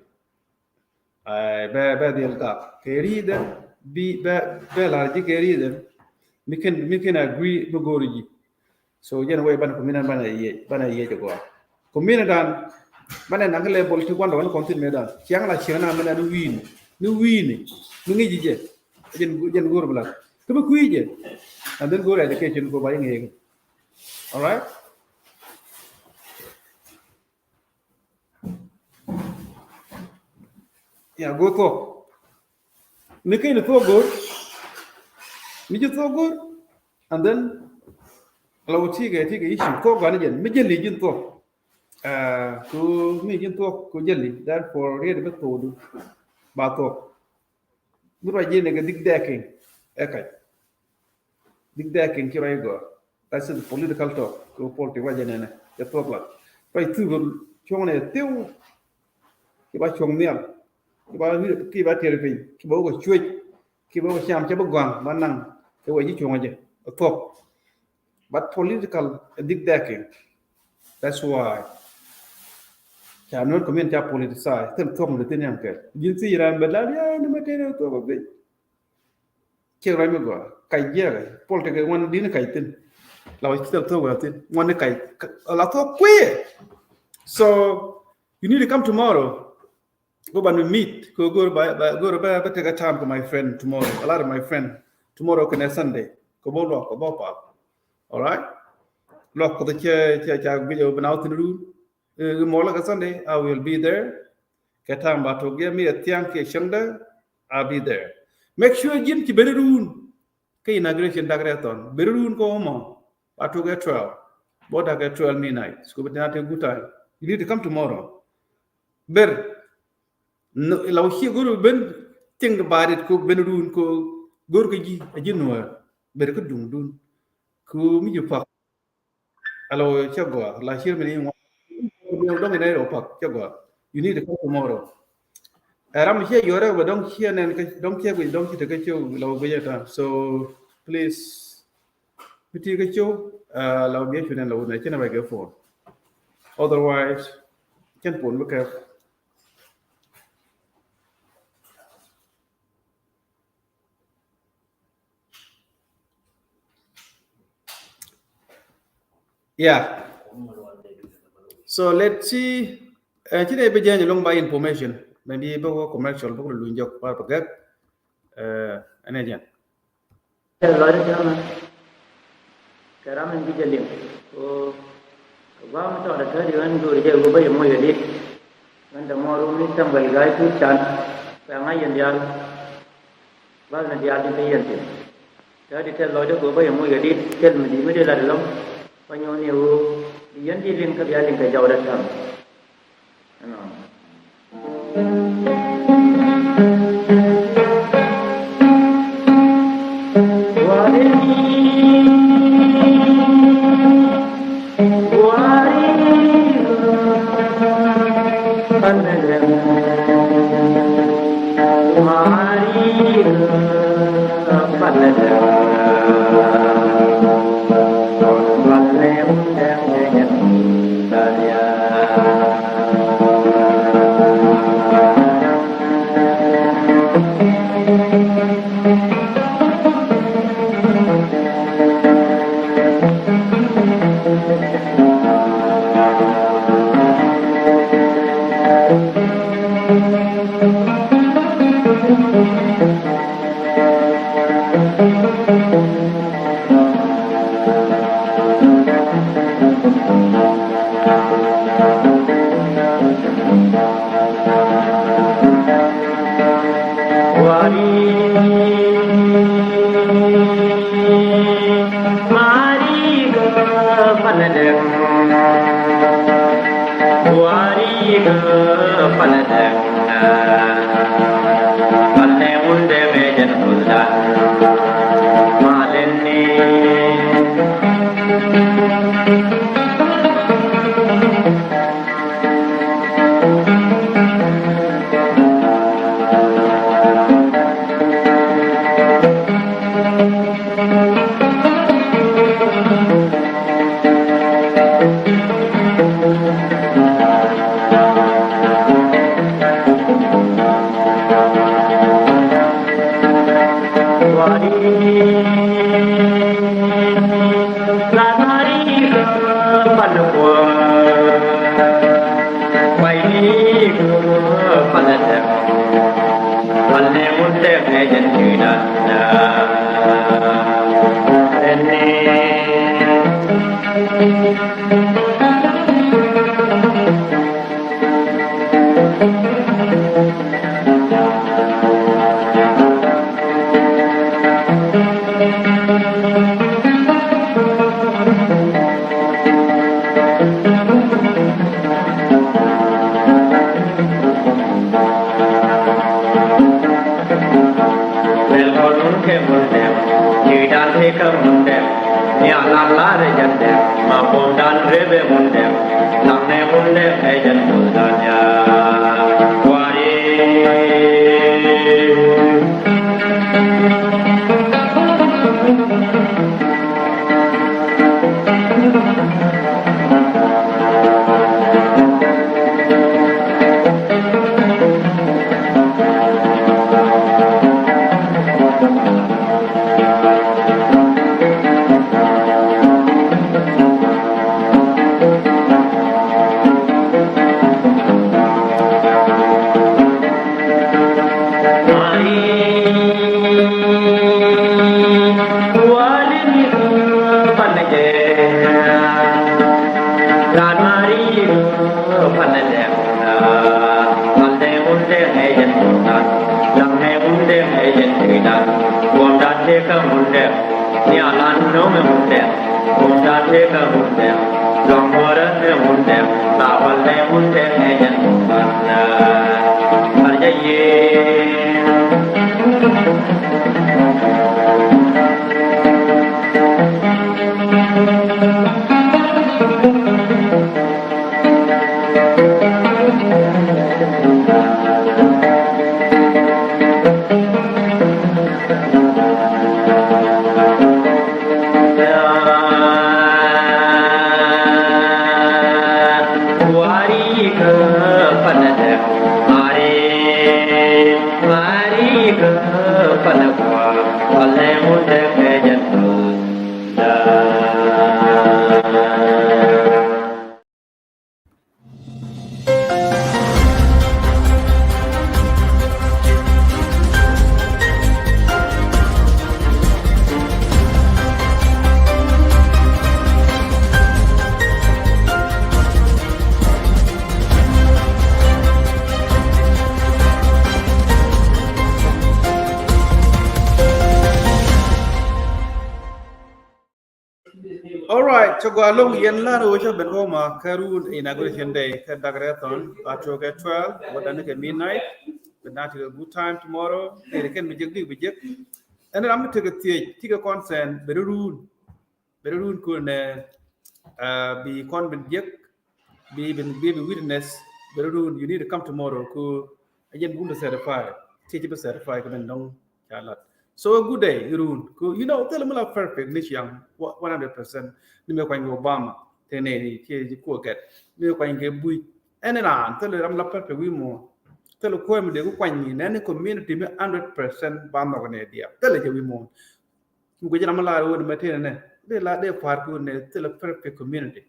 Ay, bɛ, bɛ dhil gak. Kɛ reason, bi, bɛ, bɛ la ji kɛ reason. Mi kɛn, mi kɛn agree, mi gori ji. So jɛn wei banɛ community banɛ yiec, banɛ yiec agɔaa. Community dan banɛ naŋ kɛ level ti guandɔ wani kɔn thin mɛ dan. Ciaŋ la ciaŋ na mɛ na ni wi̱i̱ni, ni wi̱i̱ni, ni ŋi̱ci jɛ. Jɛn, jɛn go̱o̱r bi la. Kä bi kui̱ jɛ. And then go̱o̱r education ko ba yi ŋi̱i̱k. All right? Ya, go̱o̱r thuɔ̱k. Mi kɛn thuɔ̱k go̱o̱r. Mi ji̱ thuɔ̱k go̱o̱r. And then ala wä tikɛ, tikɛ issue thuɔ̱k gani jɛn mi jɛli ji̱n thuɔ̱k. Ah, ku mi ji̱n thuɔ̱k ku jɛli, therefore riet bi thuɔ̱k du ba thuɔ̱k. Mi ruac ji̱n kɛ dik dɛɛkiŋ ɛ kac. Dik dɛɛkiŋ ki ruac gɔaa. That's the political talk. Ku politics ruac jɛ nɛnɛ jɛ thuɔ̱k la ruac thuk cuɔ̱ŋ nɛ thiw. Ki ba cuɔ̱ŋ nhial, ki ba, ki ba tiɛɛr piny, ki ba wä kɛ cuec, ki ba wä kɛ cam, cɛ bi gɔ̱a̱ŋ ba naŋ kɛ wee ji̱ cuɔ̱ŋ jɛ thuɔ̱k. But political a big decking. That's why Ca Nuer community ca politicize, thil thuɔ̱k mi thi̱n yam kɛl. Ji̱n thiec ram bɛ lar, ya, ni mɛ tëë thuɔ̱k bɛ. Ciek ruac mi gɔaa, kac jiɛk, politic ŋuan di̱n kac thi̱n. La wä ci thil thuɔ̱k wä thi̱n, ŋuan ni kac, la thuɔ̱k kui̱. So, you need to come tomorrow. Go ban mi meet, ko go̱r ba, ba, go̱r ba, ba take a time ko my friend tomorrow. A lot of my friend, tomorrow kɛnɛ Sunday. Ko bä luɔk, ko bä pal. All right? Luɔk ko the chair, chair, chair, video, bɛ na wä thi̱n run. Eh, mɔlä kɛ Sunday, I will be there. Kɛ time ba tok yɛ mi a thiaŋ kɛ cäŋdä, I'll be there. Make sure ji̱n ci ben run. Kä inauguration dak rɛ thɔn. Ben run ko mɔ. Ba tok yɛ twelve. Bɔ dak yɛ twelve midnight. Sku bɛ tin a te good time. You need to come tomorrow. Ber. No, la wä ci go̱r ben think about it ko ben run ko go̱r kɛ ji̱, a ji̱ Nuäär. Ber kä duŋdun. Ko mi ji̱ pak. Alo, cɛ gɔaa, la cier mi ni ŋuan. Dɔŋ inɛ rɔ pak, cɛ gɔaa. You need to come tomorrow. Ɛ ram ciɛ yɔrɛ wɛ dɔŋ ciɛ nɛn kä, dɔŋ ciɛ guic, dɔŋ ci te kä ciɛ la wɛ guic ɛ ta. So, please, mi ti kä ciɛ, ɛ, la wɛ guic cu nɛn la wɛ nɛ, cɛ nɛ wɛ gɛ phone. Otherwise, cɛn phone mi kɛ. Yeah. So let's see. Ɛ, ci dee bi jɛn lɔŋ ba information. Maybe bä wä commercial bä kulu luny jɔk par bä gɛk. Ɛ, ɛn ɛ jɛn. Kɛ lɔc ri täämɛ kɛ ram in bi jɛ liŋ. Ko kɛ gua̱a̱m tɔɔt ɛ täti ɣän go̱o̱ri jɛ ɣöö bä yɛ moc kɛ dit. Ɣän dämuɔɔr rum ni Samuel Ga̱a̱c Tuut Can. Kɛ ŋa̱c yɛn diaal. Bäth ni diaal tin te yɛn thi̱n. Tääti tɛth lɔcdä kɛ ɣöö bä yɛ moc kɛ dit, thil mi di̱i̱t mi dee lat ɛlɔ̱ŋ. Bä nyuɔ̱n ni ɣöö bi yɛn ji̱ liŋ kä bia liŋ kɛ jɔwdä täämɛ. All right, cɛ gɔaa ɛlɔ̱ŋ yɛn lar wecä ben kɔma kä run inauguration day kä dak rɛthɔn a tuɔkɛ twelve wä dan kɛ midnight. But now a good time tomorrow. Iri kɛn bi jek dik bi jek. Ɛn ram mi tekɛ thiec tikɛ consent beri run beri run kun nɛ bi kɔn ben jek bi ben bi bi witness beri run. You need to come tomorrow ku a jɛn bi wun to certify. Thiec bi certify kɛ ben dɔŋ. Ca lat. So a good day irun ku you know thil mi la perfect ni ciaŋ one hundred percent. Ni mi kuany kɛ Obama te ne ni cie ji kuɔ kɛt mi kuany kɛ buc. Ɛn iran thil ram la perfect wi̱i̱ muɔ̱ɔ̱n. Thil kuɔ̱ mi dee ku kuany ni nɛn ni community mi hundred percent ba nhɔk ni diaal thil jɛ wi̱i̱ muɔ̱ɔ̱n. Mi guic ram mi la wun mɛ te ne ne dee la dee kua̱r ku ne thil perfect community.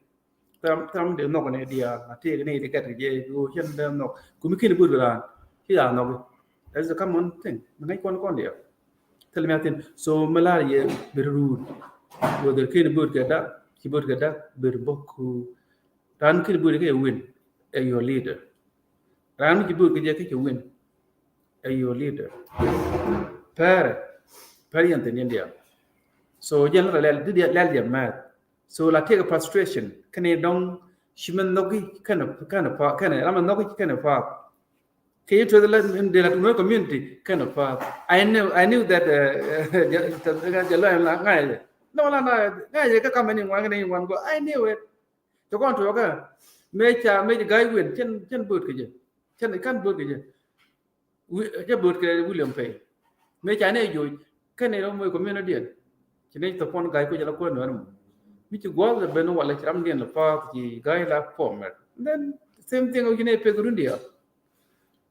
Thil ram dee nhɔk ni diaal a tëëk ni di kɛt kɛ jɛ ɣöö cɛn dee nhɔk ku mi kini bur kɛ raan ci yaa nhɔk. That's a common thing. Mi ŋäc kɔn kɔn diaal. Thil mi a thin so mi la̱r yɛ ber ruut. Whether kini bur kɛ dak ci bur kɛ dak ber bok ku raan kini bur kɛ win ɛ your leader. Raan mi ci bur kɛ jɛ kɛ ci win ɛ your leader. Pɛrɛ pɛrɛ yɛn thin yɛn diaal. So jɛn lɛ lɛl di diaal lɛl yɛ mɛth. So la tiɛk frustration kɛn i̱ dɔŋ ci mɛ nhɔki kɛn kɛn pa kɛn ram mɛ nhɔki kɛn pa. Kɛ i̱ tuɛth la in de la tuŋ community kɛn pa. I knew I knew that jɛ lɔ in la ŋa̱c jɛ. No la na ŋa̱c jɛ kä kam ɛn in wan kɛn in wan go I knew it. Cɛ kɔn tuɔɔkä mëë ca mëë jɛ ga̱a̱c win cɛn cɛn bööt kɛ jɛ cɛn kan bööt kɛ jɛ. Jɛ bööt kɛ William Pay. Mëë ca ni joc kɛn ni rɔ moc community diɛn. Ci ni thopɔn ga̱a̱c kuec ala kuɔn nuɛn mɔ mi ci gua̱a̱th lɛ ben walɛ ci ram diɛn lɛ pa̱a̱th ci ga̱a̱c la former. Then same thing ci ni pek run diaal.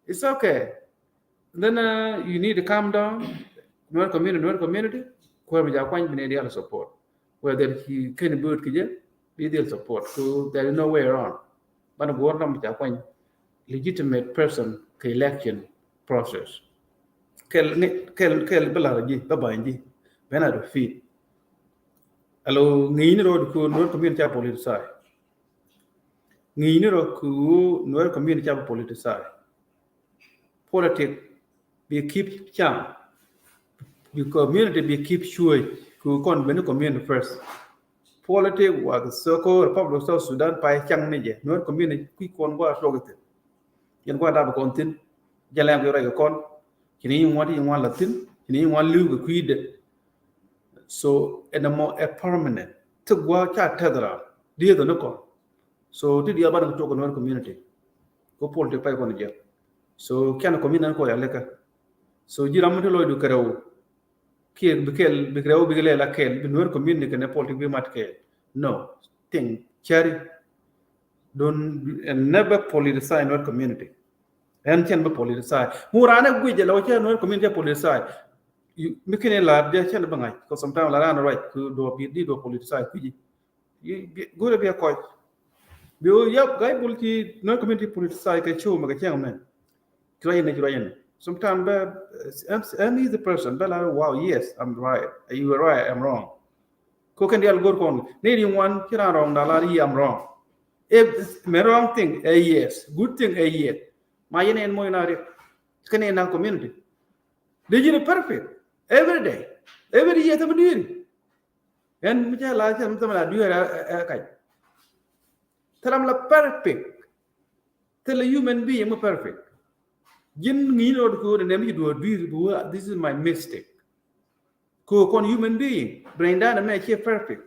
It's okay. Then you need to calm down. Nuer community, Nuer community. Kuɛr mi ja kuany bi ni diaal support. Whether ci kɛn bööt kɛ jɛ bi diaal support. So there is no way around. Ban guɔr nam ca kuany legitimate person kɛ election process. Kɛl kɛl kɛl bi lar ji̱ ba ba̱ny ji̱ ben a defeat. Alo ŋi̱i̱ni rɔ di ko Nuer community ca politicize. Ŋi̱i̱ni rɔ ko Nuer community ca politicize. Politic bi keep cam. Bi community bi keep cuec ku kɔn beni community first. Politic wa so-called Republic of South Sudan pay caŋ ni jɛ Nuer community kui̱ kɔn gua tuɔk ithin. Yɛn gua dap kɔn thin jɛ lɛm ki rɛc kɔn. Ci ni ŋuan ti ŋuan la thin ci ni ŋuan liu ki kui̱dɛ. So ɛn ɛmɔ ɛ permanent ti gua ca tɛth ran dieth ni kɔn. So ti diaal banɛ kɛ tuɔk kɛ Nuer community. Ko politic pay kɔn jɛ. So kian community ni kɔ ya lɛkä. So ji̱ ram mi ti lɔcdu kɛ rɛw kiɛ bi kɛl bi kɛ rɛw bi kɛ lɛl a kɛl bi Nuer community kɛnɛ politic bi mat kɛl. No. Thing cɛri. Don't never politicize Nuer community. Ɛn cɛn bi politicize ŋu ran ɛ guic jɛ lɛ wä cɛ Nuer community politicize. Mi kini lar jɛ cɛn bi ŋa̱c kɛ sometimes la ran ruac ku duɔ bi di duɔ politicize kui̱ci. Go̱rɛ bi a kɔc bi o yap ga̱y bul ci Nuer community politicize kɛ show mɛ kɛ cɛŋ mɛ. Ci ruac inɛ ci ruac inɛ sometimes bɛ an easy person bɛ la wow yes I'm right, you are right, I'm wrong. Ko kɛn dial go̱r kɔn ni ri ŋuan ci ran wrong da la ri I'm wrong. If mɛ wrong thing ɛ yes, good thing ɛ yes. Ma yɛn ɛn moc na ri kɛn ɛn na community. Dee ji̱n perfect every day, every year. Thämɛ dueeri ɛn mi cɛ la cɛ mi thämɛ la dueeri ɛ kac. Thil ram la perfect. Thil la human being mi perfect. Ji̱n ŋi̱i̱n rot ko̱o̱r nɛ mi ci duɔ̱ɔ̱r dui̱r bi wä, this is my mistake. Ko̱o̱r kɔn human being, brain dan mɛ ciɛ perfect.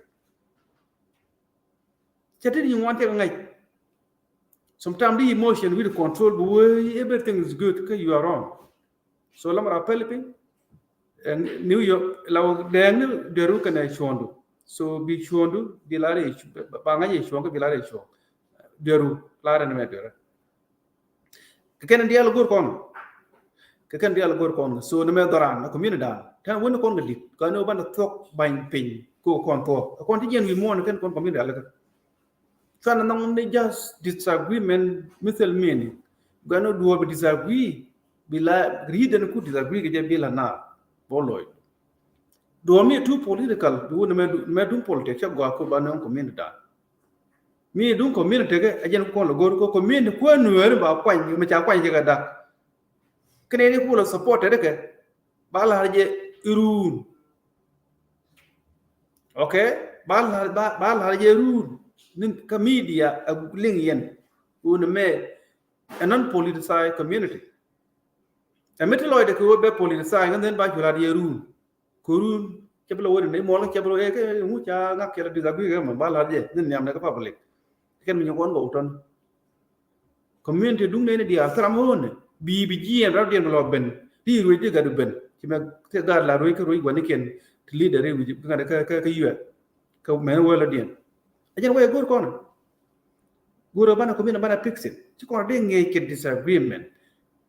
Cɛ ti di ŋuan cɛ ŋa̱c. Sometimes the emotion will control bi wä, everything is good kä you are wrong. So lamar a pɛl piny. New York la dɛɛŋni dueru kɛnɛ cuɔ̱ndu. So bi cuɔ̱ndu bi la rɛ ba ŋa̱c yɛ cuɔ̱ŋ kä bi la rɛ cuɔ̱ŋ. Dueru la rɛ ni mɛ dueru. Kɛ kɛn diaal go̱r kɔn. Kɛ kɛn diaal go̱r kɔn. So ni mɛ dhɔran a community dan tɛn wen kɔn kɛ dit kɔn ni wä banɛ thuɔk bany piny ko kɔn thuɔk kɔn ti jiɛn wi̱i̱ muɔ̱ɔ̱n kɛn kɔn community alɛ kɛ. Cuan nɔŋ ni just disagreement mi thil mini. Gɔn ni duɔ̱ɔ̱p bi disagree bi la ri̱i̱dɛn ku disagree kɛ jɛ bi la na bɔ lɔc. Duɔ̱ɔ̱p mi too political bi wun mɛ duŋ politics cɛ gɔaa ku ba nɔŋ community dan. Mi duŋ community kɛ a jɛn ku kɔn lɛ go̱r ko community kuɛ nuɛɛri ba kuany mi ca kuany kɛ kɛ dak. Kɛnɛ ni ku lɛ support tɛ kɛ ba la̱r jɛ iruun. Okay, ba la̱r ba la̱r jɛ ruun ni kä media a liŋ yɛn. Wun mɛ a non politicized community. Ɛ mi ti lɔcdɛ kɛ wä bɛ politicized ŋän dhɛn ba cu la̱r jɛ ruun. Kɛ ruun cɛ bi lɔ wä ni muɔl cɛ bi lɔ ɛ kɛ ŋu ca ŋak kɛ lɛ disagree kɛ mɛ ba la̱r jɛ ni nhiam ni kä public. Kɛn mi nyɛ kɔn kɛ wutɔn. Community duŋ nɛy ni diaal thil ram ɣöönɛ bi bi jiɛɛn rɔ̱diɛn bi lɔ ben ti ruec di gat bi ben ci mɛ ti gat la ruec kä ruec gua̱nikiɛn ti leader i̱ wi̱c kä kä kä yuɛt kä mɛn wee lɔdiɛn. A jɛn wee go̱r kɔn go̱r banɛ community banɛ fix it ci kɔn di ŋiec kɛ disagreement.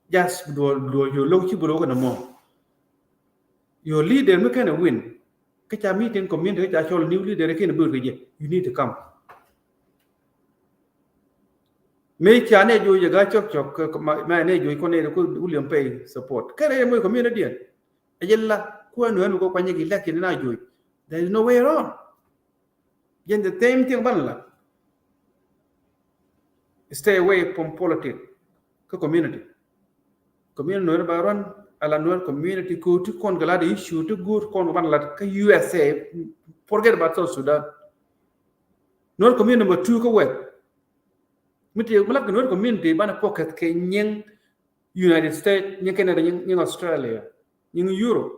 Just duɔ duɔ yo lo̱k ci bi lo̱k kɛ nɔmɔ. Your leader mi kɛn a win kä ca meeting community kä ca cɔl new leader kä ni bör kɛ jɛ you need to come. Mëë ca nɛ joc ɛ gaa cɔk cɔk kɛ ma nɛ joc kɔn nɛ ko William Pay support kɛ rɛ mɔ community diɛn. Ɛ jɛ la kuɛ nuɛn mi ko kuanyɛ ki lɛk ni na joc. There is no way around. Jɛn the same thing ban la. Stay away from politics kä community. Community nuɛr ba run ala nuɛr community ko ti kɔn kɛ lat issue ti go̱o̱r kɔn kɛ ban lat kä U S A. Forget about South Sudan. Nuɛr community number two kä wɛth. Mi ti mi lat kɛ nuɛr community banɛ focus kɛ nyiŋ United States, nyiŋ Canada, nyiŋ Australia, nyiŋ Europe.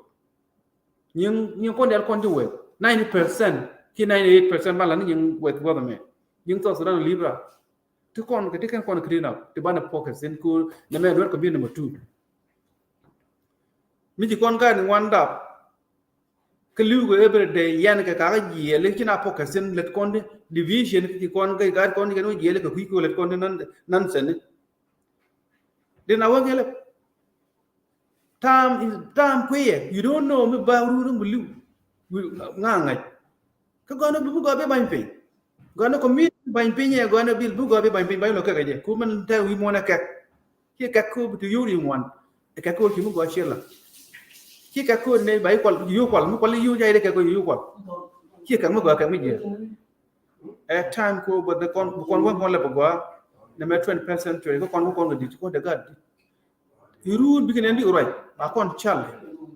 Nyiŋ nyiŋ kɔn dial kɔn ti wɛth ninety percent ki ninety eight percent ban lat ni nyiŋ wɛth wɛth mɛ. Nyiŋ South Sudan Libra. Ti kɔn kɛ ti kɛn kɔn clean up ti banɛ focus in ku nɛ mɛ nuɛr community number two. Mi ci kɔn gat ni wan dap. Kä li̱w kɛ every day yɛn kɛ kakä jiɛɛli ci na focus in lät kɔn di division ci kɔn kɛ gat kɔn di kɛn wä jiɛɛli kɛ kui̱ kɛ lät kɔn di nan nan sɛni. Di na wä kɛlɛ. Time is time kuiyɛ. You don't know mi ba rur mi liw. Ŋa ŋa̱c. Kä gɔn bi bi gɔɔ bi bany piny. Gɔn kɔ mi bany piny ɛ gɔn bil bi gɔɔ bi bany piny bany lɔ kɛkɛ jɛ. Ku min tɛ wi̱i̱ muɔn ɛ kɛk. Ci kɛk ku bi ti yuri ŋuan. Ɛ kɛk ku ci mi gɔɔ ci la. Ci kɛk ku ne ba yi kual yu kual mi kual yu jay de kɛk ku yu kual. Ci kɛk mi gɔɔ kɛk mi jɛ. Ɛ time ko bä de kɔn bä kɔn wä kɔn lɛ bä gɔaa. Nɛ mɛ twenty percent twenty ko kɔn wä kɔn kɛ dit ko de gat dit. Irun bikɛ nɛn di ruac ba kɔn cal.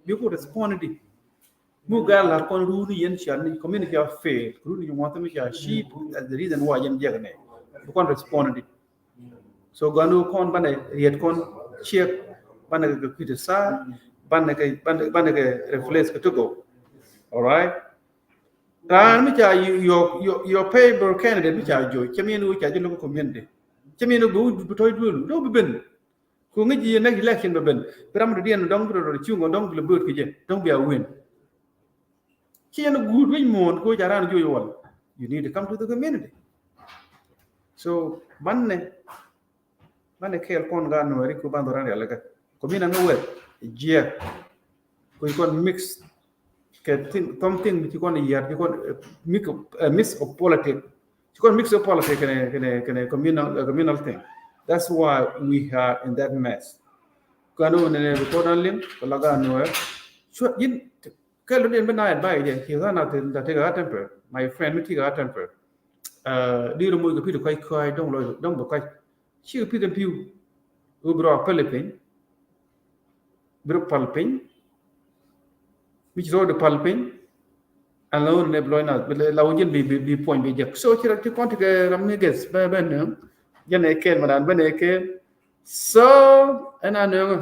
Bi ko respond di. Mu gal la kɔn run yɛn cal ni community a fail. Run yɛn want mi cal sheep as the reason why yɛn jɛk nɛ. Bi kɔn respond di. So gɔn wä kɔn banɛ riet kɔn check banɛ kɛ kui̱t sa banɛ kɛ banɛ kɛ replace kɛ to go. All right. Raan mi ca your your your favorite candidate mi ca joc cɛ min wä ca jɛ local community cɛ min wä bi tɔy duel dɔw bi ben. Ku ŋäc ji̱ next election bɛ ben bi ram dɔ̱diɛn dɔ̱ŋ bi rɔ rɔ cuŋ dɔ̱ŋ bi lɛ bööt kɛ jɛ dɔ̱ŋ bi a win. Ci yɛn guut wec muɔ̱ɔ̱n ko ca raan joc wal. You need to come to the community. So banɛ Mani kɛɛl kɔn gaa nuɔri ku ban dhɔran rialikä. Kɔ mi na ŋä wɛth jiɛk. Ku kɔn mix kɛ thing, something mi ci kɔn yɛr ci kɔn mix, mix of politics. Ci kɔn mix of politics kɛnɛ kɛnɛ kɛnɛ communal, communal thing. That's why we are in that mess. Kɔn wä nɛnɛ bi kɔn liŋ kɔ la gaa nuɔri. Cua yin kɛl dɔ̱diɛn bi na advice jɛ ci ɣän a thin ta tek a temper. My friend mi tek a temper. Di rɔ moc kɛ pi̱t kɔc kɔc dɔ̱ŋ lɔc dɔ̱ŋ bɛ kɔc. Cikɛ pi̱th ɛn pi̱w. Wä bi rɔ päl piny. Bi rɔ päl piny. mi ci rɔɔdu pal piny. An la wun ne bi lɔc nath bi la wun jin bi bi puɔny bi jek. So ci rɔ ti kɔn ti kɛ ram ni ges bɛ bɛ ne jɛn ɛ kɛɛl ma dan bɛ ne kɛɛl. So ɛn a nööŋä.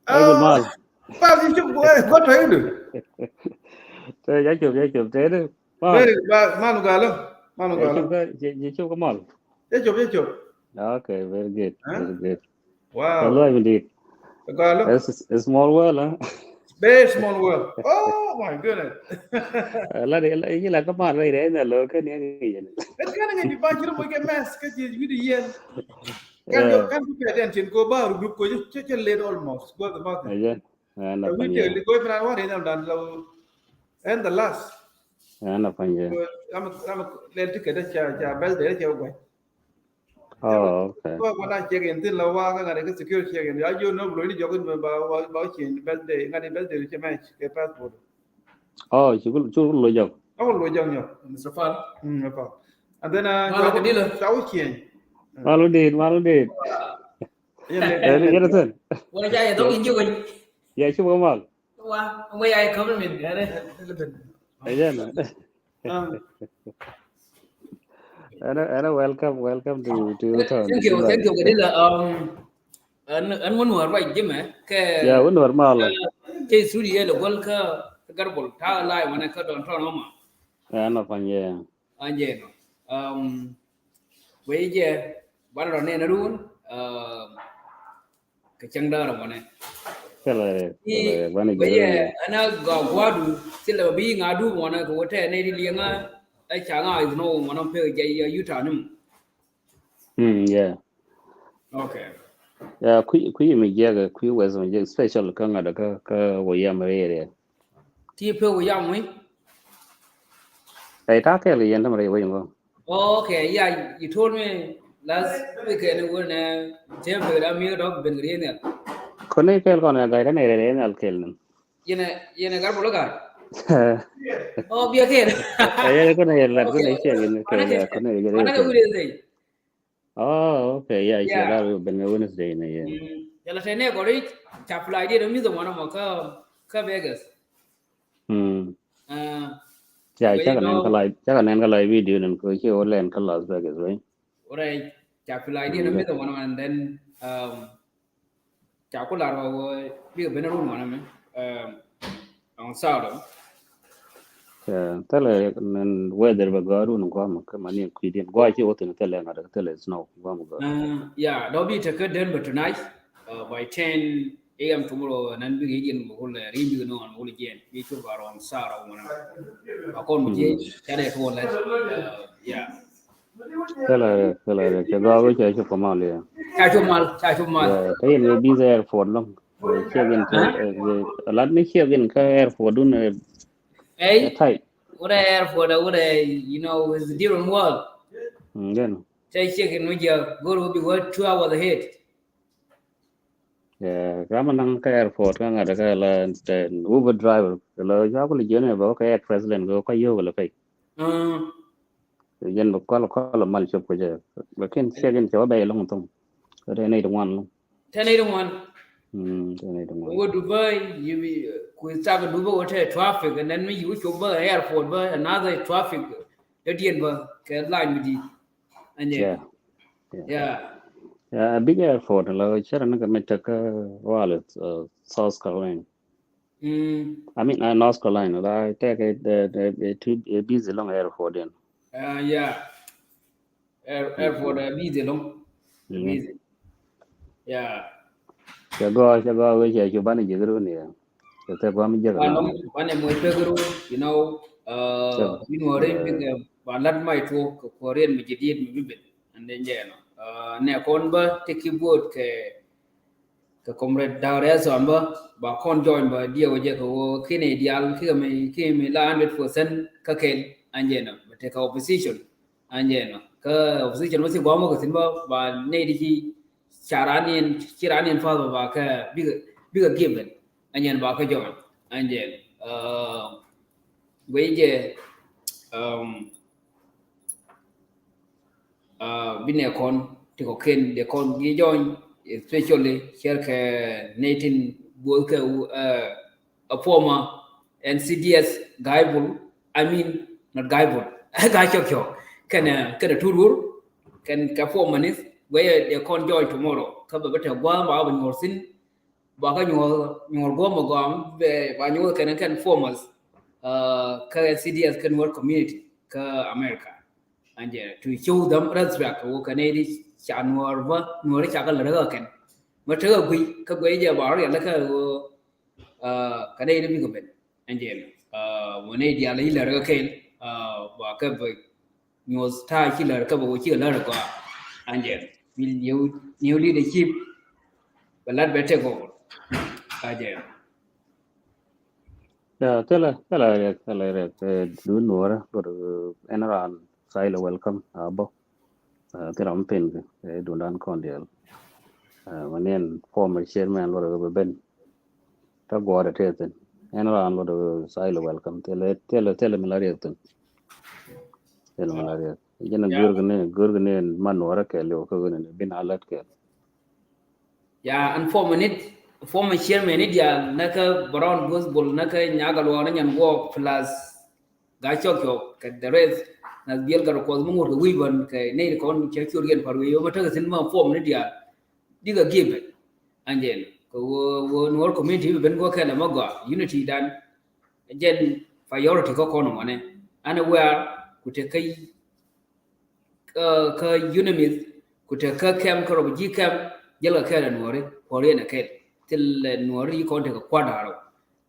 Ɛ gul mal. Pal, ji̱ cop, ɛ, gua tɔy du. Tɛ, ji̱ cop, ji̱ cop, tɛ du. Mal. Ɛ, ba, mal galo, mal galo. Ji̱ cop kä mal. Ji̱ cop, ji̱ cop. Okay, very good, very good. Wow. Hello, indeed. Galo. It's a small world, huh? Very small world. Oh my goodness. La de la, la kä mal, la de la lo kä ni ni. Kä ni ni ba ji̱ mo kɛ mess kä ji̱ video yɛn. Kan yo, kan ku pɛ den chin ko ba group ko cɛ, cɛ late almost. Go the market. Yeah. Ɛn a pan yɛ. Li go̱o̱c mi raan wa̱r in ɛn dan la. Ɛn the last. Ɛn a pan yɛ. Ram, ram lɛl ti kɛ dee ca, ca bɛl dee ca gua̱c. Oh, okay. Ko ko na check in tin la wa ka ŋa̱t kɛ security check in. Ya ji̱ nɔ bi lo̱c ni jɔk in ba, ba, ba change bɛl dee, ŋa̱t bɛl dee cɛ match kɛ passport. Oh, ci ku, ci ku lo̱c jɔk. Ci ku lo̱c jɔk nyɔ. Mister Pal. Mm, Pal. And then, uh, mal kɛ dilo. Ca ku change. Mal dit, mal dit. Yɛn lɛ. Yɛn lɛ thin. Wala ca yɛ dɔk in ji̱ weny. Ya, ci wä mal. Wa, wä ya yɛ compliment, yɛn lɛ. Yɛn lɛ. Ah. Ɛn a, ɛn a welcome, welcome to, to, thank you, thank you, Gadila. Um, ɛn, ɛn wä Nuɔr ruac ji̱ mɛ kɛ. Ya, wä Nuɔr mal. Kɛ studio yɛ lɛ gol kä Garbol ta lai wanɛ kä downtown Homa. Ɛn a pan yɛ. An jɛ nɔ. Um, wee jɛ, banɛ rɔ nɛn run, um, kɛ cäŋ däär mɔnɛ. Kɛlɛ, kɛlɛ, banɛ jɛ. Wee jɛ, ana gɔaa gua̱a̱du, thilɛ bi ŋa̱du mɔnɛ, kɛ wä tɛ nɛy di liɛŋä, ɛ ca ŋa̱ is nɔ mɔnɛ pek jɛ yɛ yuta ni mɔ. Hmm, yeah. Okay. Ya, kui̱, kui̱ mi jiɛk, kui̱ wes mi jiɛk, special kä ŋa̱t kä, kä wä yam rɛy area. Ti pe wä yam wi̱i̱? Ɛ ta kɛɛl kɛ yɛn tämɛ rɛy wec ŋɔ. Oh, okay, yeah, you told me last weekend when, uh, James Amir dog ben kɛ riɛn nhial. Kɔn ni kɛɛl kɔn ɛ ga̱y tɛn ɛ riɛn nhial kɛɛl ni. Yɛn ɛ, yɛn ɛ Garbol ɛ ga̱y? Oh, biɛ kɛɛl. Ɛ yɛn kɔn ɛ yɛn lat kɔn ɛ ciɛ yɛn kɛɛl, kɔn ɛ yɛn kɛɛl. Oh, okay, yeah, yeah. Cia lar ben kɛ Wednesday ni, yeah. Mm. Yala tɛ nɛ kɔri ca flight diɛ dɔ mi dɔ mɔnɔ mɔ kä, kä Vegas. Mm. Uh, yeah, ca kɛ nɛn kä live, ca kɛ nɛn kä live video ni kɛ ci wä lɛn kä Las Vegas, right? Right. Ca flight diɛ dɔ mi dɔ mɔnɔ, and then, um, ca ku lar wä wä bikɛ ben run wanɛ mɛ, um, on Saturday. Yeah, thilɛ nɛn weather bɛ gɔaa run guam kä mani kui̱diɛn gua̱a̱ ci wä thin thilɛ ŋa̱t thilɛ snow guam gɔaa. Uh, yeah, dɔ bi tekɛ Denver tonight, uh, by ten A M tomorrow, and then bikɛ jiɛn bɛ kulɛ ri bikɛ nɔn kulɛ jiɛn bi cu ba run Saturday wanɛ. Ba kɔn mu jiɛn ca dee tuɔ lɛ. Uh, yeah. Kɛlɛ, kɛlɛ, kɛ gɔaa wee ca cop kɛ mal, yeah. Ca cop mal, ca cop mal. Yeah, te yɛn kɛ busy airport lɔŋ. Check in kɛ, eh, lat ni check in kä airport dun, eh, tight. What a airport, what a, you know, it's a different world. Mm, then. Te check in with your go to be what two hours ahead. Yeah, kama naŋ kä airport kä ŋa̱t kä la, eh, Uber driver la, ca kulɛ jiɛn bä kä air president kɛ kä yio̱w kɛ la pay. Mm. Jɛn bä kɔl, kɔl mal cop kɛ jɛ. Lakin check in cɛ wä bɛ lɔŋ thɔŋ. Kɛ dee nɛy ti ŋuan lɔŋ. Tɛ nɛy ti ŋuan. Mm, tɛ nɛy ti ŋuan. Wä Dubai, you, ku thak Dubai wä tɛ traffic, and then mi you cop bä airport bä another traffic. Dee diɛn bä kɛ line mi di. Yeah. Yeah. Yeah, a big airport la cɛ rɛ ni kɛ mi tek kä walɛ, uh, South Carolina. Mm. I mean, uh, North Carolina la tɛk ɛ, ɛ, ɛ, too, ɛ, busy lɔŋ airport in. Uh, yeah. Air, airport ɛ busy lɔŋ. Mm. Busy. Yeah. Cɛ gɔaa, cɛ gɔaa wee cɛ cu banɛ jek run ya. Cɛ thɛ guam jek run. Banɛ mɔ jek run, you know, uh, you know, rin big, uh, ba lat mai tuɔ kɛ kɔriɛn mi jɛ diet mi bibit. And then jɛ nɔ. Uh, nɛ kɔn bä te keyboard kɛ Kɛ comrade Da̱r Ɛth Ɣɔn bä, ba kɔn join bä diɛw jɛ kɛ ɣöö kinɛ diaal kikɛ mi, kikɛ mi la hundred percent kä kɛl, ɛn jɛn ɔ, bɛ tekɛ opposition, ɛn jɛn ɔ. Kä opposition bä si guam wä kɛ thi̱n bä, ba nɛy di ci ca ran in, ci ran in path bä, ba kɛ bikɛ, bikɛ given, ɛn jɛn ba kɛ join, ɛn jɛn. Guey jɛ, um, uh, bi nɛ kɔn ti kɔ̱kiɛn dee kɔn gi join, especially cɛr kɛ nɛy tin both kɛ, uh, a former N C D S Guy Bul, I mean, not Guy Bul, Guy Cɔk Cɔk, kɛnɛ, kɛnɛ Tut Wur, kɛn kɛ former ni, guey dee kɔn join tomorrow. Kä bɛ bä tɛ gua̱a̱th ba bɛ nyuɔr thi̱n, ba kä nyuɔ̱th, nyuɔ̱th guɔ̱m ɔ gɔam, bɛ ba nyuɔ̱th kɛn, kɛn formers, uh, kä C D S, kä Nuer community kä America. Ɛn jɛ, to show them respect, wä kɛn ɛ di ca Nuɔr bä, Nuɔr ca kɛ lär kä kɛn. Mɛ tekɛ guiy, kä guiy jɛ ba rɔ rial kä wä, uh, kɛn ɛ di bikɛ ben. Ɛn jɛ, uh, wä nɛ diaal i̱ lär kä kɛn, uh, ba kɛ bɛ nyuɔth ta̱a̱ ci lär kä bɛ wä ci lär kɔa. Ɛn jɛ, will new, new leadership bɛ lat bɛ take over. Ɛn jɛ. Ya, thilɛ, thilɛ riɛk, thilɛ riɛk, eh, duun Nuɔrä, but, eh, ɛn raan, silent welcome, a bä. Eh, thilɛ mi pen kɛ, eh, duundan kɔn diaal. Eh, mɛ ni ɛn former chairman, but, eh, bɛ ben. Kä guɔ̱ɔ̱rɛ tëë thi̱n. Ɛn raan lot, uh, silent welcome. Thilɛ, thilɛ, thilɛ mi la riɛk thi̱n. Thilɛ mi la riɛk. Jɛn a gör kɛ ni, gör kɛ ni man Nuɔrä kɛɛliw kä ɣöö ni bin a lät kɛɛl. Ya, ɛn former ni, former chairman ni diaal, nɛ kä Brown Gospel, nɛ kä Nyaga Luɔk, nɛ Nyan Guɔk, plus Guy Cɔk Cɔk, kɛ the rest, na biɛl kɛ rɔ kuɔth mi ŋot kɛ wi̱i̱ bän, kɛ nɛy kɔn cɛ cur yɛn pa̱r wi̱i̱, yom a tekɛ thi̱n ma former ni diaal. Dikɛ given. Ɛn jɛn kɛ ɣöö, ɣöö Nuɔr community bi ben guɔ kɛl ɛmɔ gɔaa, unity dan. Jɛn priority kä kɔn ŋuɔnɛ. Ɛn ɛ wɛ̈ɛ̈r ku te kä, kä, kä UNMISS, ku te kä camp, kä refugee camp, jäl kɛ kɛl ɛ Nuɔri, kuɔr yɛn ɛ kɛl. Thil ɛ Nuɔri yi kɔn tekɛ kuat da̱rä.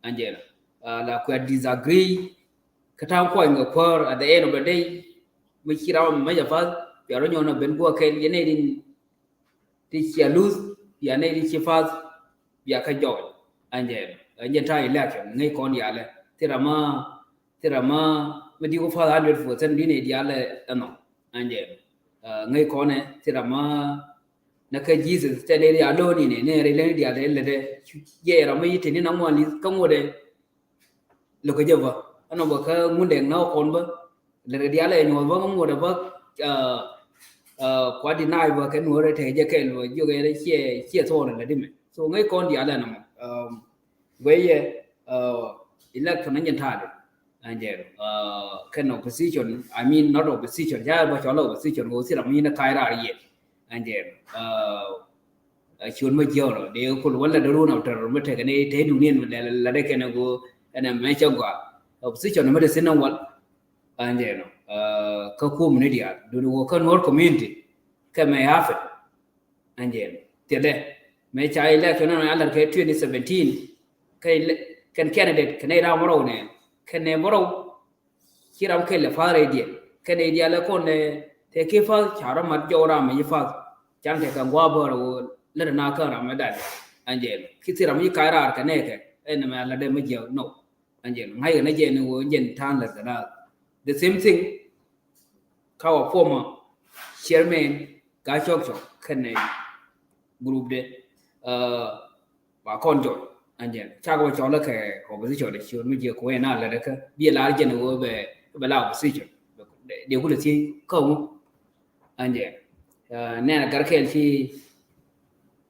Ɛn jɛn, ah, la kuɛ disagree, kä ta̱a̱ŋ kuɔny kɛ kuäär, at the end of the day, mi ci ram mi mec ɛ path, bia rɔ nyɔn ɛ ben guɔ kɛl, yɛn ɛ din ti cia luth, bia nɛy ti ci path, bia kä jɔɔc. Ɛn jɛn, ɛn jɛn ta̱a̱ election, ŋäc kɔn diaalɛ. Thil ram ma, thil ram ma, mi di ku path hundred percent, di nɛy diaalɛ ɛnɔ. Ɛn jɛn, ah, ŋäc kɔnɛ, thil ram ma, nɛ kä Jesus, tɛ nɛy diaal lo̱o̱ni nɛ, nɛ rɛy lɛni diaalɛ lɛ dɛ. Jɛ ram ma yi teni na ŋuan li̱th, kä ŋuɔdɛ. Lo̱kɛ jɛ bä. Ɛnɔ bä kä Ŋundɛŋ na kɔn bä. Lɛ rɛ dialɛ nyuɔth bä ŋuɔdɛ bä, ah, ah, kua deny bä kɛ Nuɔrɛ tekɛ jɛ kɛl bä jiök yɛn ciɛ, ciɛ thuɔɔn lɛ dimɛ. So ŋäc kɔn dialɛ nɔmɔ. Um, guɛyɛ, ah, election ni jɛn ta̱a̱dɛ. Ɛn jɛn, ah, kɛn opposition, I mean not opposition, ca bä cɔl opposition, wä thil ram mi ni ka̱c raar yɛ. Ɛn jɛn, ah, ah, ciöt mä jiɔl dee kul wä lat run after mä tekɛ ni te duniɛn mi lɛ lat dee kɛn ɛ ɣöö ɛn ɛ mɛ cɛ gɔaa. Opposition mä dee thi̱n ɛ wal. Ɛn jɛn, ah, kä kum ni diaal duni wä kä Nuɔr community kɛ mɛ happen. Ɛn jɛn, thiɛlɛ mɛ ca election ɛn a lat kɛ twenty seventeen kɛ ele-, kɛn candidate kɛn ɛ ram rɔw nɛ kɛn ɛ bärɔw. Ci ram kɛl ɛ path rɛydiɛn. Kɛn ɛ diaal ɛ kɔn ɛ tëë ki path ca rɔ mat jɔw ram ɛ ci path. Can tëë kɛ ŋua̱a̱ bä rɛ ɣöö lät ɛ na kä ram ɛ dan. Ɛn jɛn. Ki thil ram ci ka̱c raar kɛ nɛɛkɛ. Ɛn ɛmɛ a lat ɛ mi jiäk nɔ. Ɛn jɛn. Ŋa̱ckɛ ni jɛn ni ɣöö jɛn ta̱a̱n lät kɛ naath. The same thing. Kä wä former chairman Gaa Cɔk Cɔk kɛnɛ group de, uh, ba kɔn jɔl. Ɛn jɛn cakɛ bä cɔl kɛ opposition de ciöt mi jiɛ kuɛ na lɛ de kä bi lar jɛn wä bɛ, bɛ la opposition. Dee kulɛ thiec kä ŋu. Ɛn jɛn, uh, nɛn a gar kɛl ci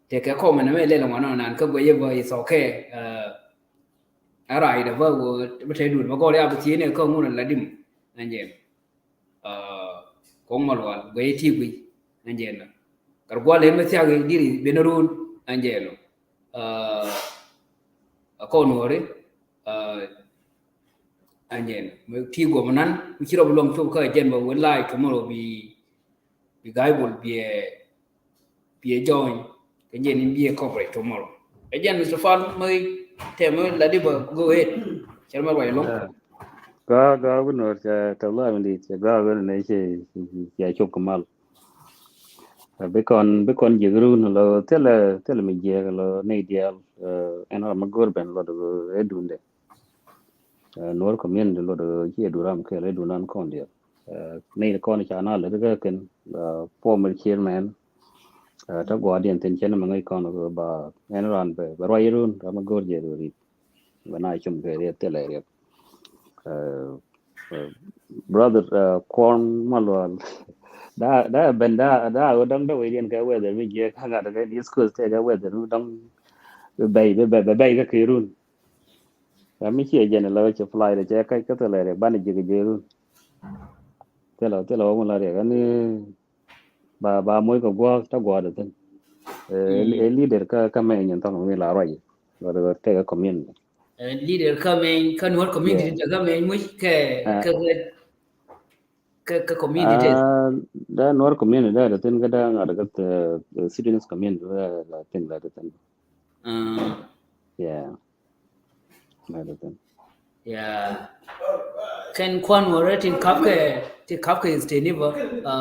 tekɛ comment mɛ lɛl ŋuan nan kä guɛ yɛ bä is okay. Uh, a right bä wä bä te dun bä gɔr ya bä thiec nɛ kä ŋu na la dim. Ɛn jɛn. Ah, Kɔŋ Malual guɛy ti guiy. Ɛn jɛn ɔ. Kar gual in mi thiak in diri ben run. Ɛn jɛn ɔ. Ah, a kɔn wari. Ah, ɛn jɛn ɔ. Mi ti guɔm nan mi ci rɔ bi luɔŋ cop kä jɛn bä wä lai tomorrow bi, bi Guy Bol biɛ biɛ join kɛ jɛn in biɛ coverage tomorrow. Ɛ jɛn Mister Fal mi tɛmɛ la di bä go ahead. Cɛr mɛ ruac lɔŋ. Yeah. Gaa, gaa bi nor cɛ tɛ la mi di cɛ gaa bi nor cɛ, cɛ cop kɛ mal. Ɛ, bi kɔn, bi kɔn jiɛk run lɔ thilɛ, thilɛ mi jiɛk lɔ nɛy diaal, ɛ, ɛn ram mi go̱r ben lɔ dee ɛ duundɛ. Ɛ, Nuɔr community lɔ dee ci ɛ duun ram kɛɛl ɛ duun ran kɔn diaal. Ɛ, nɛy kɔn ca na lɛ kä kɛn, ɛ, former chairman, ɛ, te gua̱a̱r diɛn thin cɛn mi ŋäc kɔn ba ɛn ran bɛ, bɛ ruac run ram mi go̱r jiɛk run rit. Bɛ na cum kɛ riɛk thilɛ riɛk. Ɛ, ɛ, brother, ɛ, Kuɔn Malual. Da, da ben da, da wä dɔŋ da wä diɛn kɛ weather mi jiɛ ka ŋa̱t kɛ East Coast tɛ kɛ weather mi dɔŋ. Bɛ bɛy, bɛ bɛy, bɛ bɛy kɛ kɛ run. Ɛ, mi ciɛ jɛn lɛ wä cɛ fly dɛ cɛ kac kä thilɛ riɛk banɛ jiɛ kɛ jiɛ run. Thilɛ, thilɛ wä mun la riɛk ani. Ba, ba moc kɛ gua̱a̱th, ta gua̱a̱th thi̱n. Ɛ, ɛ leader kä, kä mɛny in thɔŋ mi la ruac. Lɔ tekɛ community. Ɛ, leader kä mɛny, kä Nuɔr community tekɛ mɛny muc kɛ, kɛ, kɛ, kɛ community tɛ. Ah, da Nuɔr community da thi̱n kä da ŋa̱t kä, ɛ, Sudanese community da, da thi̱n da thi̱n. Yeah. Mɛt thin. Yeah. Kɛn kuan wä rɛ tin kap kɛ, tin kap kɛ isteni bä. Ɛ,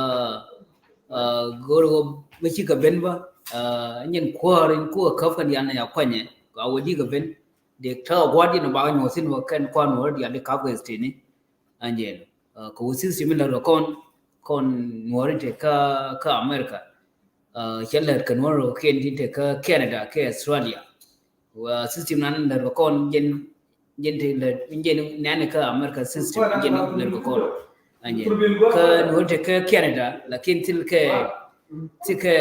ɛ, go̱r wä bä ci kɛ ben bä. Ɛ, nyin kuäär in kuä kap kɛ dian ya kuanyɛ. Ka wä di kɛ ben. Dek tɛ gua̱diɛn ba nyuɔthin wä kɛn kuan wä rɛ dian di kap kɛ isteni. Anjɛn, ɛ, kɛ wä system in lät kɛ kɔn, kɔn Nuɔri te kä, kä America. Ɛ, cɛ lät kɛ Nuɔri kɛn tin te kä Canada, kä Australia. Wä system nan lät kɛ kɔn jɛn, jɛn te lät, jɛn nɛn kä America system, jɛn lät kɛ kɔn. Anjɛn. Kä Nuɔri te kä Canada, lakin thil kɛ, thil kɛ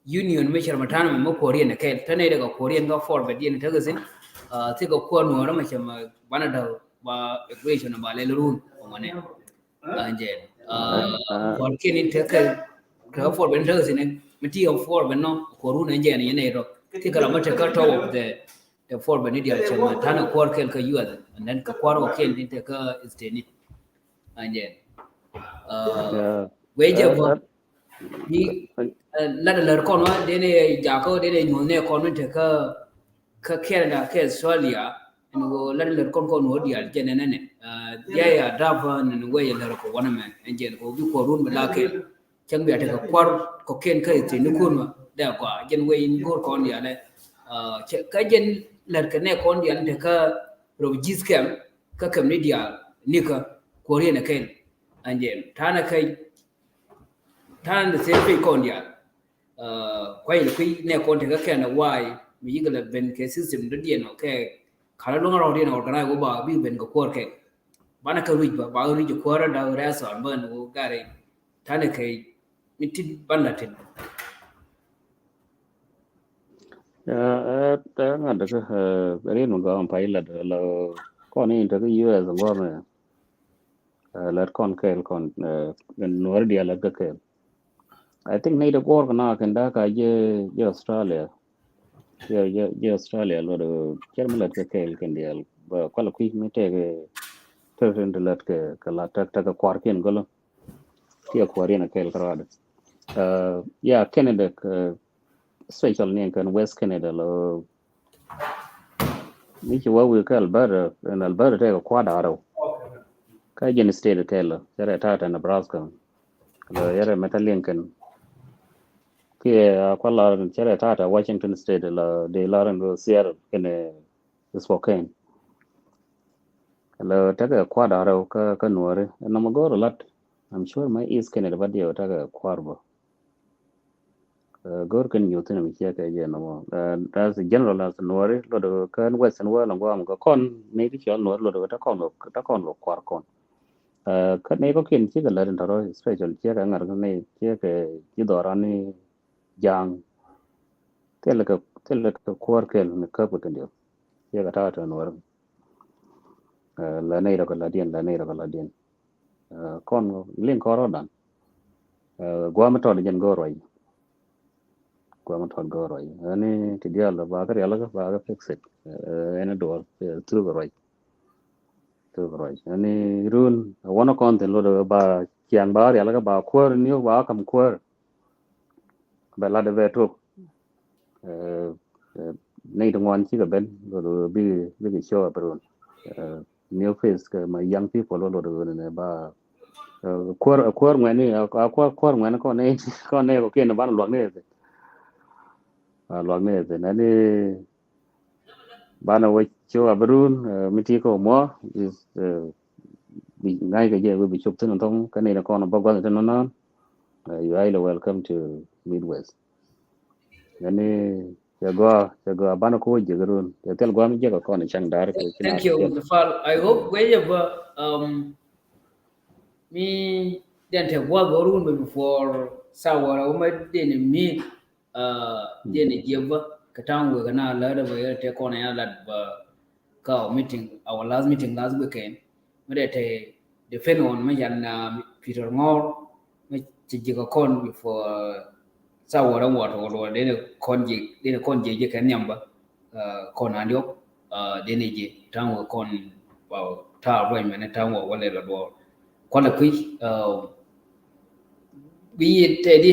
union mi cɛr ma ta̱n mi kuɔriɛn kɛl. Tɛn ɛ dɛ kɛ kuɔriɛn kä forward diɛn te kä thin. Ɛ, thil kɛ kuɔr Nuɔri ma cɛ ma banɛ däk ba equation ba lɛl run. Ŋɔnɛ. Anjɛn. Ɛ, kuɔr kiɛn in tekɛ, tekɛ forward ben tekɛ thin, mi ti kɛ forward ben nɔ, kuɔr run anjɛn yɛn ɛ rɔ. Ti kɛ la ma tekɛ tɔw of the, the forward ben ni dial cɛ ma ta̱n kuɔr kɛl kä U S, and then kɛ kuɔr kɛ kiɛn in tekɛ isteni. Anjɛn. Ɛ, wee jɛ bɔ. Bi, ɛ, lat lär kɔn wa, denɛ jakä, denɛ nyuɔn nɛ kɔn in tekɛ kä Canada, kä Australia, ɛn ɣöö lat lät kɔn kɔn ɣöö diaal jɛn ɛn ɛnɛ. Ɛ, diaal ya dap ɛn ɣöö yɛ lät kɔ wanɛ mɛ, ɛn jɛn kɔ bi kuɔr run bi la kɛl. Cäŋ bia tekɛ kuar kɔ kɛn kä ithin ni kun mɛ, dee gɔaa, jɛn wee in go̱o̱r kɔn diaal ɛ. Ɛ, kä jɛn lät kɛ nɛ kɔn diaal tekɛ refugee camp, kä camp ni diaal nikä kuɔr yɛn ɛ kɛl. Ɛn jɛn, ta̱nɛ kä, ta̱nɛ the same page kɔn diaal. Ɛ, kuay kui̱ nɛ kɔn tekɛ kɛn ɛ wa̱a̱ mi yikɛ lɛ ben kɛ system dɔ̱diɛn ɔ kɛ ka̱n luŋ rɔ̱diɛn organize wä ba bi ben kɛ kuɔr kɛ. Banɛ kɛ ruic ba, ba ruic kuɔr da rɛs ɔn bän wä gari. Ta̱nɛ kɛ mi tit ban la tin. Ɛ, ɛ, ɛ, ŋa̱t kä, ɛ, rin mi gɔaa pay lat la kɔn in tekɛ U S gɔaa mɛ. Ɛ, lät kɔn kɛɛl kɔn, ɛ, Nuɔri diaal lät kä kɛɛl. I think nɛy ti guɔ̱ɔ̱r kɛ na kɛn da̱a̱ ka jɛ, jɛ Australia. Jɛ, jɛ, jɛ Australia luɔt, ɛ, cɛr mi lät kä kɛɛl kɛn diaal. Bä kualɛ kui̱ mi tɛk, ɛ, tɛk tin ti lät kɛ, kɛ la tɛk, tɛk kɛ kuarkiɛn gɔlä. Kiɛ kuarkiɛn a kɛɛl kɛ raadɛ. Ɛ, ya Canada kɛ, special ni kɛn West Canada lɔ. Mi ci wä wi̱i̱ kä Alberta, in Alberta tɛk kua̱r da̱ŋ rɛw. Kä jɛn state kɛl, cɛ rɛ ta̱a̱ tɛ Nebraska. Lɔ yɛrɛ mɛ tä liŋ kɛn. Kiɛ a kua̱r lar cɛ rɛ ta̱a̱ tɛ Washington State lɔ dee lar in Seattle kɛnɛ Spokane. Lɔ tɛkɛ kua̱r da̱ŋ rɛw kä, kä Nuɔri. Nɔmɔ go̱o̱r lat. I'm sure my East Canada ba diɛw tɛkɛ kua̱r bä. Ɛ, go̱r kɛn nyuth ni mi ciɛ kɛ jɛ nɔmɔ. Ɛ, as a general, as Nuɔri, lot kɛn Western world, ŋuam kɛ kɔn, ni ti cɔl Nuɔri, lot kɛ ta kɔn, ta kɔn kɛ kuar kɔn. Ɛ, kä ni kɔkiɛn cikɛ lät in tɔrɔ, special ciɛ kɛ ŋa̱r ni ciɛ kɛ ci dhɔran ni ja̱a̱ŋ. Thilɛ kɛ, thilɛ kɛ kuar kɛl ni käp kɛ kɛn diɔk. Ciɛ kɛ ta̱a̱ tɔ Nuɔri. Ɛ, lɛ nɛy rɔ kɛ ladiɛn, lɛ nɛy rɔ kɛ ladiɛn. Ɛ, kɔn liŋ kɔn rɔɔdan. Ɛ, gua̱a̱th mi tɔt jɛn go̱o̱r ruac. Gua̱a̱th mi tɔt go̱o̱r ruac. Ɛn ni ti diaal ba kɛ rialikä, ba kɛ fix it. Ɛ, ɛn ni duɔl, ɛ, through kɛ ruac. Through kɛ ruac. Ɛn ni run, ɛ, wänä kɔn thi̱n lot ba ciaŋ ba rialikä ba kuäär ni ba kam kuäär. Bɛ lat bɛ tok. Ɛ, ɛ, nɛy ti ŋuan cikɛ ben, lot bikɛ, bikɛ show up run. Ɛ, new face kɛ ma young people lot nɛ ba, Kuäär, kuäär ŋuɛni, a kuäär, kuäär ŋuɛni kɔn ni, kɔn ni kɔkiɛn banɛ luak ni thi̱n. Luak ni thi̱n. Ɛni banɛ wä cu a bi run, mi ti kɔ muɔ, is, bi ŋa̱c kɛ jɛ, bi cop thi̱n thɔŋ, kä ni kɔn bä gua̱th thi̱n nɔn. You are highly welcome to Midwest. Ɛni cɛ gɔaa, cɛ gɔaa banɛ kɔ wä jiäk run. Cɛ thil gua̱a̱m jiäk kɔn cäŋ da̱r kɛ. Thank you, Mister Fal. I hope wee yɛ bä, um, mi den te gua̱a̱m bä run before sawa wä ma den mi, uh, den jiäk bä kɛ ta̱a̱ŋ wek na lä dɛ bä yɛ te kɔn ya lat bä kä meeting, our last meeting last weekend. Mi dee te depend on mi yan, uh, Peter Ngor mi ci jikä kɔn before, uh, sawa rɛ wä tɔ wä dee ni kɔn jiɛ, dee ni kɔn jiɛ jiɛ kɛ nhiam bä, uh, kɔn an diɔk, uh, dee ni jiɛ ta̱a̱ŋ wä kɔn, uh, ta̱a̱ ruac mɛn ta̱a̱ŋ wä wä lɛ la duɔr. Kualɛ kui̱, uh, bi yɛ te di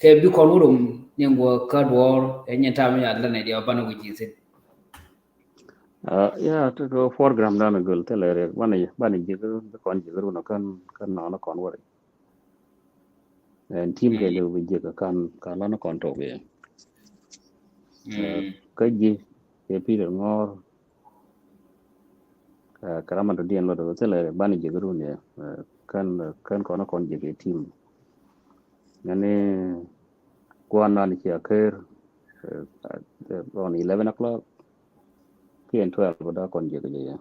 kɛ bi kɔn wä rum ni wä kä duɔr ɛ nyɛ ta̱a̱ mi ya lɛ ni diɛ banɛ wä jiɛ thi̱n. Uh, ya, te kɛ program dan gol te lɛ rɛ banɛ, banɛ jiɛ kɛ kɔn jiɛ kɛ run kɔn kɔn nɔ kɔn wä rɛ. Ɛn tim kɛ liw bi jiɛk kan ka lan kɔn tok yɛ. Kä ji̱ kɛ Peter Ngor, kɛ ram an tɔ diɛn lot thilɛ ban jiɛk run yɛ. Kan, kan kɔn kɔn jiɛk kɛ tim. Ngani kuan nan cia ker on eleven o'clock. Kiɛn twelve da kɔn jiɛk jɛ yɛ.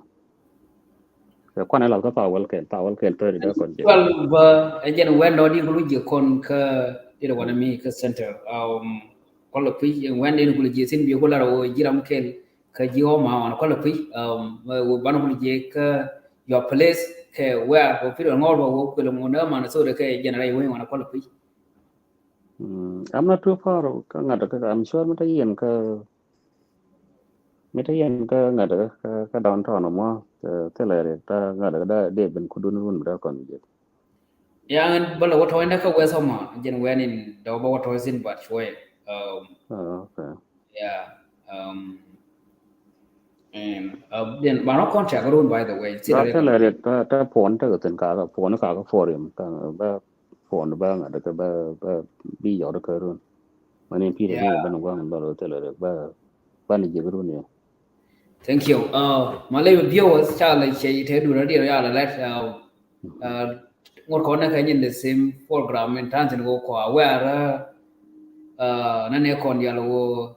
Kɛ kuan ɛ lal kä thawal kɛl, thawal kɛl thirty da kɔn jiɛk. Twelve bä ɛ jɛn wɛn dɔ di kulu jiɛk kɔn kä iri wanɛ mi kä center. Um, kɔlɛ kui̱ ɛ wɛn di kulu jiɛk sin bi kulu lar wä jiram kɛl kä ji̱ wä ma wan kɔlɛ kui̱. Um, wä ban kulu jiɛk kä your place kɛ where wä Peter Ngor wä wä kuɛl ŋun ɛ man so de kɛ jɛn rɛy wä wan kɔlɛ kui̱. Mm, I'm not too far kä ŋa̱t kä, I'm sure mi ta yɛn kä, mi ta yɛn kä ŋa̱t kä, kä downtown mɔ, thilɛ ri ta ŋa̱t kä da dee ben kudun run bi da kɔn jɛ. Ya, ŋän bä lɛ wä tɔ̱ɔ̱c nä kä west ɔmɔ jɛn wɛn in dɔw bä wä tɔ̱ɔ̱c sin bat cuɔyɛ. Um, oh, okay. Yeah. Um, and, uh, then banɔ kɔn cak run, by the way. Thilɛ ri ta, ta puɔn ta kɛ thin ka, puɔn ka kɛ forum ka ba puɔn ba ŋa̱t kɛ ba, ba bi yɔt kɛ run. Mani Peter ni ben gua̱a̱ŋ lɔr thilɛ rɛ ba, ba ni jiɛk run yɛ. Thank you. Uh, my lady viewers, ca lɛ cɛ te du radio ya lɛ lɛt. Uh, ŋot kɔn nɛ kɛ nyin the same program in tan thin ko kɔ aware. Uh, nɛ nɛ kɔn dial wo,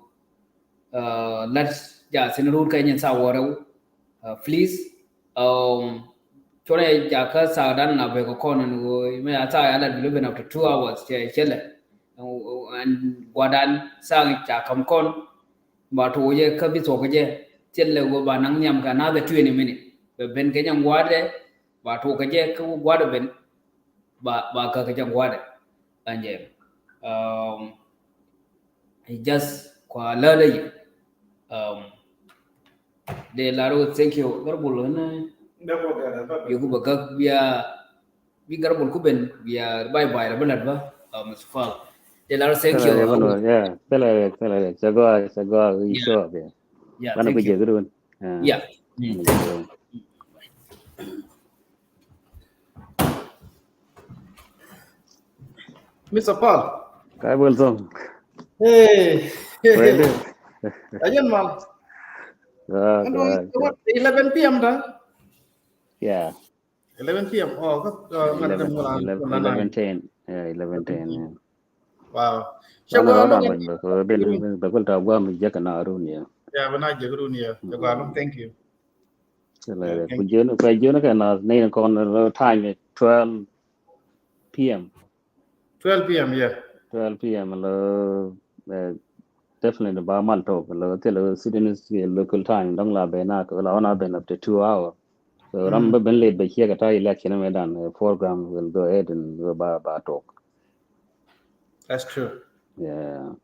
uh, lɛt ja thin run kɛ nyin sa wore. Uh, please, um, cuɔnɛ jakä thaak dan na bek kɔn ni ɣöö mɛ a thaak ya lat bi lobin up to two hours cɛ cɛ lɛ. Ɛn guadan thaak ca kam kɔn ba tuɔk jɛ kä bi thuɔk jɛ thil lɛ ɣöö ba naŋ nhiam kɛ another twenty minute bɛ ben kɛ nyɛ guadɛ ba tuɔk kɛ jɛ kä guadɛ ben ba, ba kä kɛ nyɛ guadɛ. Ɛn jɛ, um, I just kua lä lä yi. Um, de la ro thank you garbul ni. Bi ku ba gak bia, bi garbul ku ben bia bye bye la ba lat ba. Um, Mister Fal. De la ro thank you. Yeah, thank you. Yeah, thank you, thank you. Show up, yeah. Yeah, thank you. Yeah. Mm, thank you. Mister Paul. Kai bol thong. Hey. Ayen mal. Eleven P M da? Yeah. Eleven P M. Oh, eleven ten. Yeah, eleven ten. Yeah. Wow. Shagwa, bɛ kul ta gua mi jek na run ya. Yeah, bɛ na jek run ya. Shagwa, thank you. Ku jiön, ku jiön kɛ na ni kɔn time twelve P M. Twelve P M, yeah. Twelve P M lo, eh, definitely ba mal tok lo, thil lo Sudanese local time dong la bɛ na, la wana bɛ up to two hour. So ram bɛ ben late bɛ check ata election mɛ dan, eh, program will go ahead and ba, ba tok. That's true. Yeah.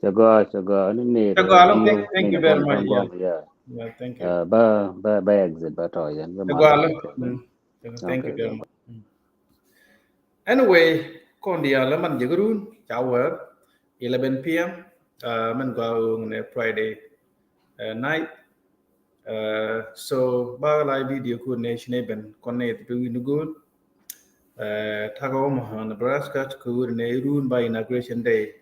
Chaga, chaga, ni ni. Chaga, thank you very much. Yeah. Yeah, thank you. Ba, ba, ba exit ba tɔ yɛn. Chaga, thank you very much. Anyway, kɔn diaal la man jek run ca wɛr eleven P M, uh, man gua ung ne Friday, uh, night. Uh, so ba live video ku ne shine ben kɔn ne tu ni goal. Ɛ, ta̱kä Omaha, Nebraska, kɛ ɣöö nɛ iruun ba inauguration day,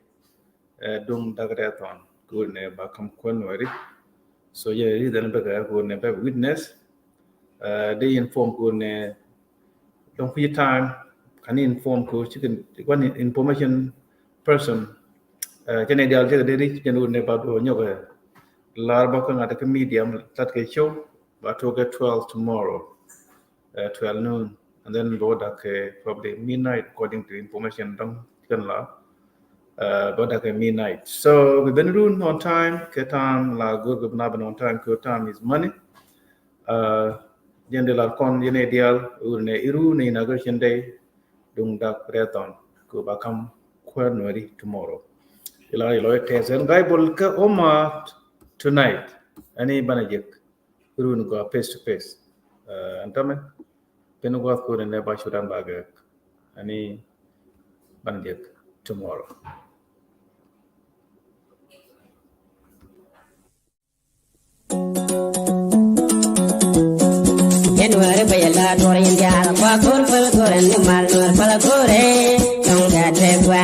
ɛ, duŋ da̱k rɛy thɔn, kɛ ɣöö nɛ ba ka̱m kuäär Nuääri. So yɛ ri dhɛn bäkɛ kɛ ɣöö nɛ bɛ witness. Ɛ, dee inform kɛ ɣöö nɛ dɔ̱ŋ kui̱ time, ka̱n inform kɛ ɣöö cikɛ wan information person. Ɛ, jɛn i̱ diaal cikɛ dee ri jɛn ɣöö nɛ ba duɔ nyɔk ɛ lar bä kä ŋa̱t kä media, lat kɛ show, ba tuɔk kɛ twelve tomorrow, uh, twelve noon, and then bɛ wä dak kɛ probably midnight according to information dɔ̱ŋ kɛn la, uh, bɛ wä dak kɛ midnight. So bi ben run on time, kɛ time la go̱r kɛ bi na ben on time, kɛ time is money. Uh, jɛn di lar kɔn yɛn i̱ diaal ɣöö nɛ irun inauguration day duŋ dak rɛy thɔn, kɛ ba ka̱m kuäär Nuääri tomorrow. Ila ilo tɛth ɛn ga̱y bol kä Omaha tonight. Ɛn i̱ banɛ jek run gɔaa face to face. Uh, ɛn tämɛ pin gua̱th kun in nɛ ba cudan ba gɛk. Ɛn i̱ banɛ jek tomorrow. Yɛn wääri bä yɛ la duɔr yɛn diaal kua ko̱r päl ko̱r ɛn ni mal Nuäär päl ko̱r ɛ. Tɔŋ da te gua.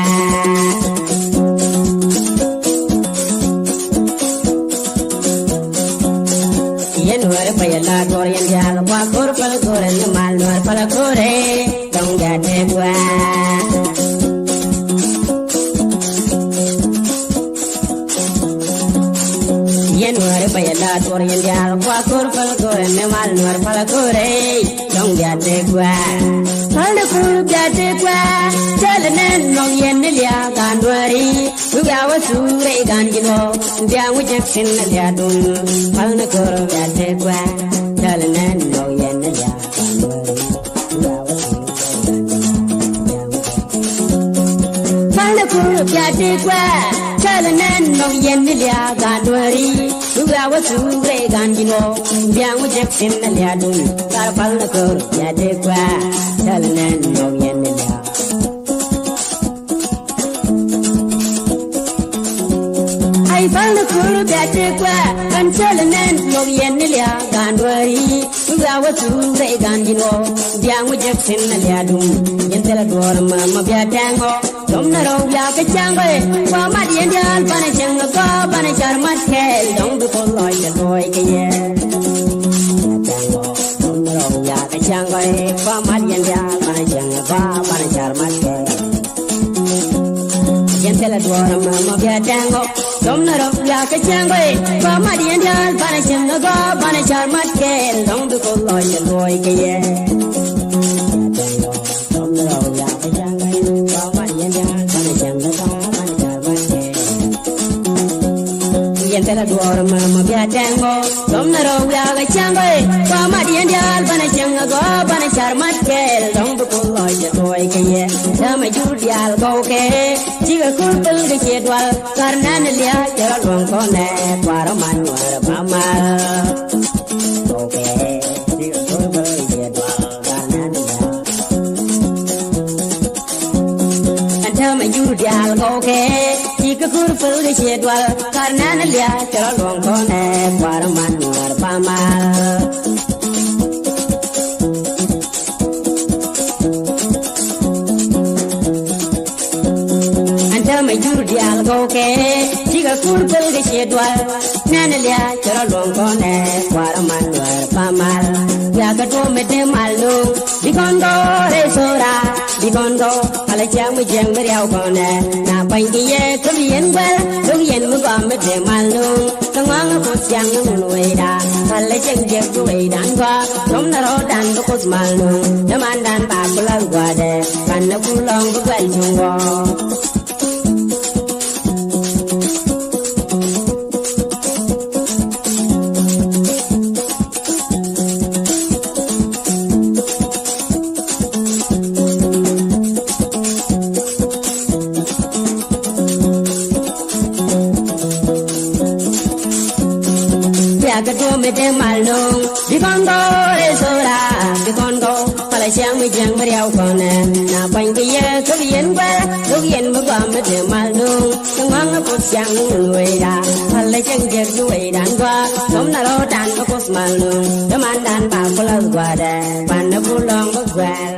Yɛn wääri bä yɛ la duɔr yɛn diaal kua ko̱r päl ko̱r ɛn ni mal Nuäär päl ko̱r ɛ. Tɔŋ da te gua. Yɛn wääri bä yɛ la duɔr yɛn diaal kua ko̱r päl ko̱r ɛn ni mal Nuäär päl ko̱r ɛ. Dɔ̱ŋ bia te gua. Päl ni ko̱r bia te gua. Thilɛ nɛn nɔŋ yɛn ni liak a Nuääri. Wia wä thuk rɛy gan ji̱ nɔ. Bia wä jek sin ni liak dun. Päl ni ko̱r bia te gua. Thilɛ nɛn nɔŋ yɛn ni liak a Nuääri. Pal ni kur pia ti kua, kɛl nɛn nɔk yɛn ni liak a Nuääri. Wia wä thuk rɛy gan ji̱ nɔ, biaŋ wä jek sin ni liak dun. Kar pal ni kur pia ti kua, kɛl nɛn nɔk yɛn ni liak. Ay pal ni kur pia ti kua, kan kɛl nɛn nɔk yɛn ni liak a Nuääri. Wia wä thuk rɛy gan ji̱ nɔ, biaŋ wä jek sin ni liak dun. Yɛn thilɛ duɔ̱ɔ̱r ma ma bia tɛŋ ɔ. Dɔm na rɔw bia kɛ cäŋ ɔ. Kua mat yɛn diaal banɛ cäŋ ɔ gɔaa banɛ car mat kɛɛl dɔŋ bi kɔn lɔc kɛ luɔc kɛ yɛ. Dɔm na rɔw bia kɛ cäŋ ɔ. Kua mat yɛn diaal banɛ cäŋ ɔ gɔaa banɛ car mat kɛɛl. Yɛn thilɛ duɔ̱ɔ̱r ma ma bia tɛŋ ɔ. Dɔm na rɔw bia kɛ cäŋ ɔ. Kua mat yɛn diaal banɛ cäŋ ɔ gɔaa banɛ car mat kɛɛl dɔŋ bi kɔn lɔc kɛ luɔc kɛ yɛ. Dɔm na rɔw bia kɛ cäŋ ɔ. Kua mat yɛn diaal banɛ cäŋ ɔ gɔaa banɛ car mat kɛɛl. Yɛn thilɛ duɔ̱ɔ̱r ma ma bia tɛŋ ɔ. Dɔm na rɔw bia kɛ cäŋ ɔ. Kua mat yɛn diaal banɛ cäŋ ɔ gɔaa banɛ car mat kɛɛl dɔŋ bi kɔn lɔc kɛ luɔc kɛ yɛ. Dämɛ jur diaal gɔw kɛ. Cikɛ kur päl kɛ ciɛ dual. Kar nɛn liak cɛ rɔ luɔ̱ŋ kɔnɛ. Kuarɛ man wärɛ ba mal. Gɔw kɛ. Cikɛ kur päl kɛ ciɛ dual. Kar nɛn liak. Ɛn täämɛ jur diaal gɔw kɛ. Cikɛ kur päl kɛ ciɛ dual. Kar nɛn liak cɛ rɔ luɔ̱ŋ kɔnɛ. Kuarɛ man wärɛ ba mal. Ɛn täämɛ jur diaal gɔw kɛ. Cikɛ kur päl kɛ ciɛ dual. Nɛn liak cɛ rɔ luɔ̱ŋ kɔnɛ. Kuarɛ man wärɛ ba mal. Bia kɛ tuɔ̱m mi dee mal nuŋ. Bi kɔn gɔɔ rɛy thora. Bi kɔn gɔɔ. Palɛ ciaŋ mi jiɛŋ mi riaw kɔnɛ. Na kuany kɛ yɛ kä bi yɛn guɛl. Duk yɛn mi gɔaa mi dee mal nuŋ. Kä ŋɔaŋ ɛ Kuoth ciaŋ ni ŋun wecda. Palɛ ciaŋ jiɛk bi wecdan gɔaa. Dɔm na rɔɔdan bi Kuoth mal nuŋ. Dämandan ba ku lath gua̱a̱dɛ. Pan ni ku lɔ̱ŋ bi guɛl cuŋ gɔɔ. Bia kɛ tuɔ̱m mi dee mal nuŋ. Bi kɔn gɔɔ rɛy thora. Bi kɔn gɔɔ. Palɛ ciaŋ mi jiɛŋ mi riaw kɔnɛ. Na kuany kɛ yɛ thok yɛn guɛl. Thok yɛn mi gɔaa mi dee mal nuŋ. Kɛ ŋɔaŋ ɛ Kuoth ciaŋ ni ŋun wecda. Palɛ ciaŋ jiɛk bi wecdan gɔaa. Dɔm na rɔɔdan bi Kuoth mal nuŋ. Dämandan ba ku lath gua̱a̱dɛ. Pan ni ku lɔ̱ŋ bi guɛl.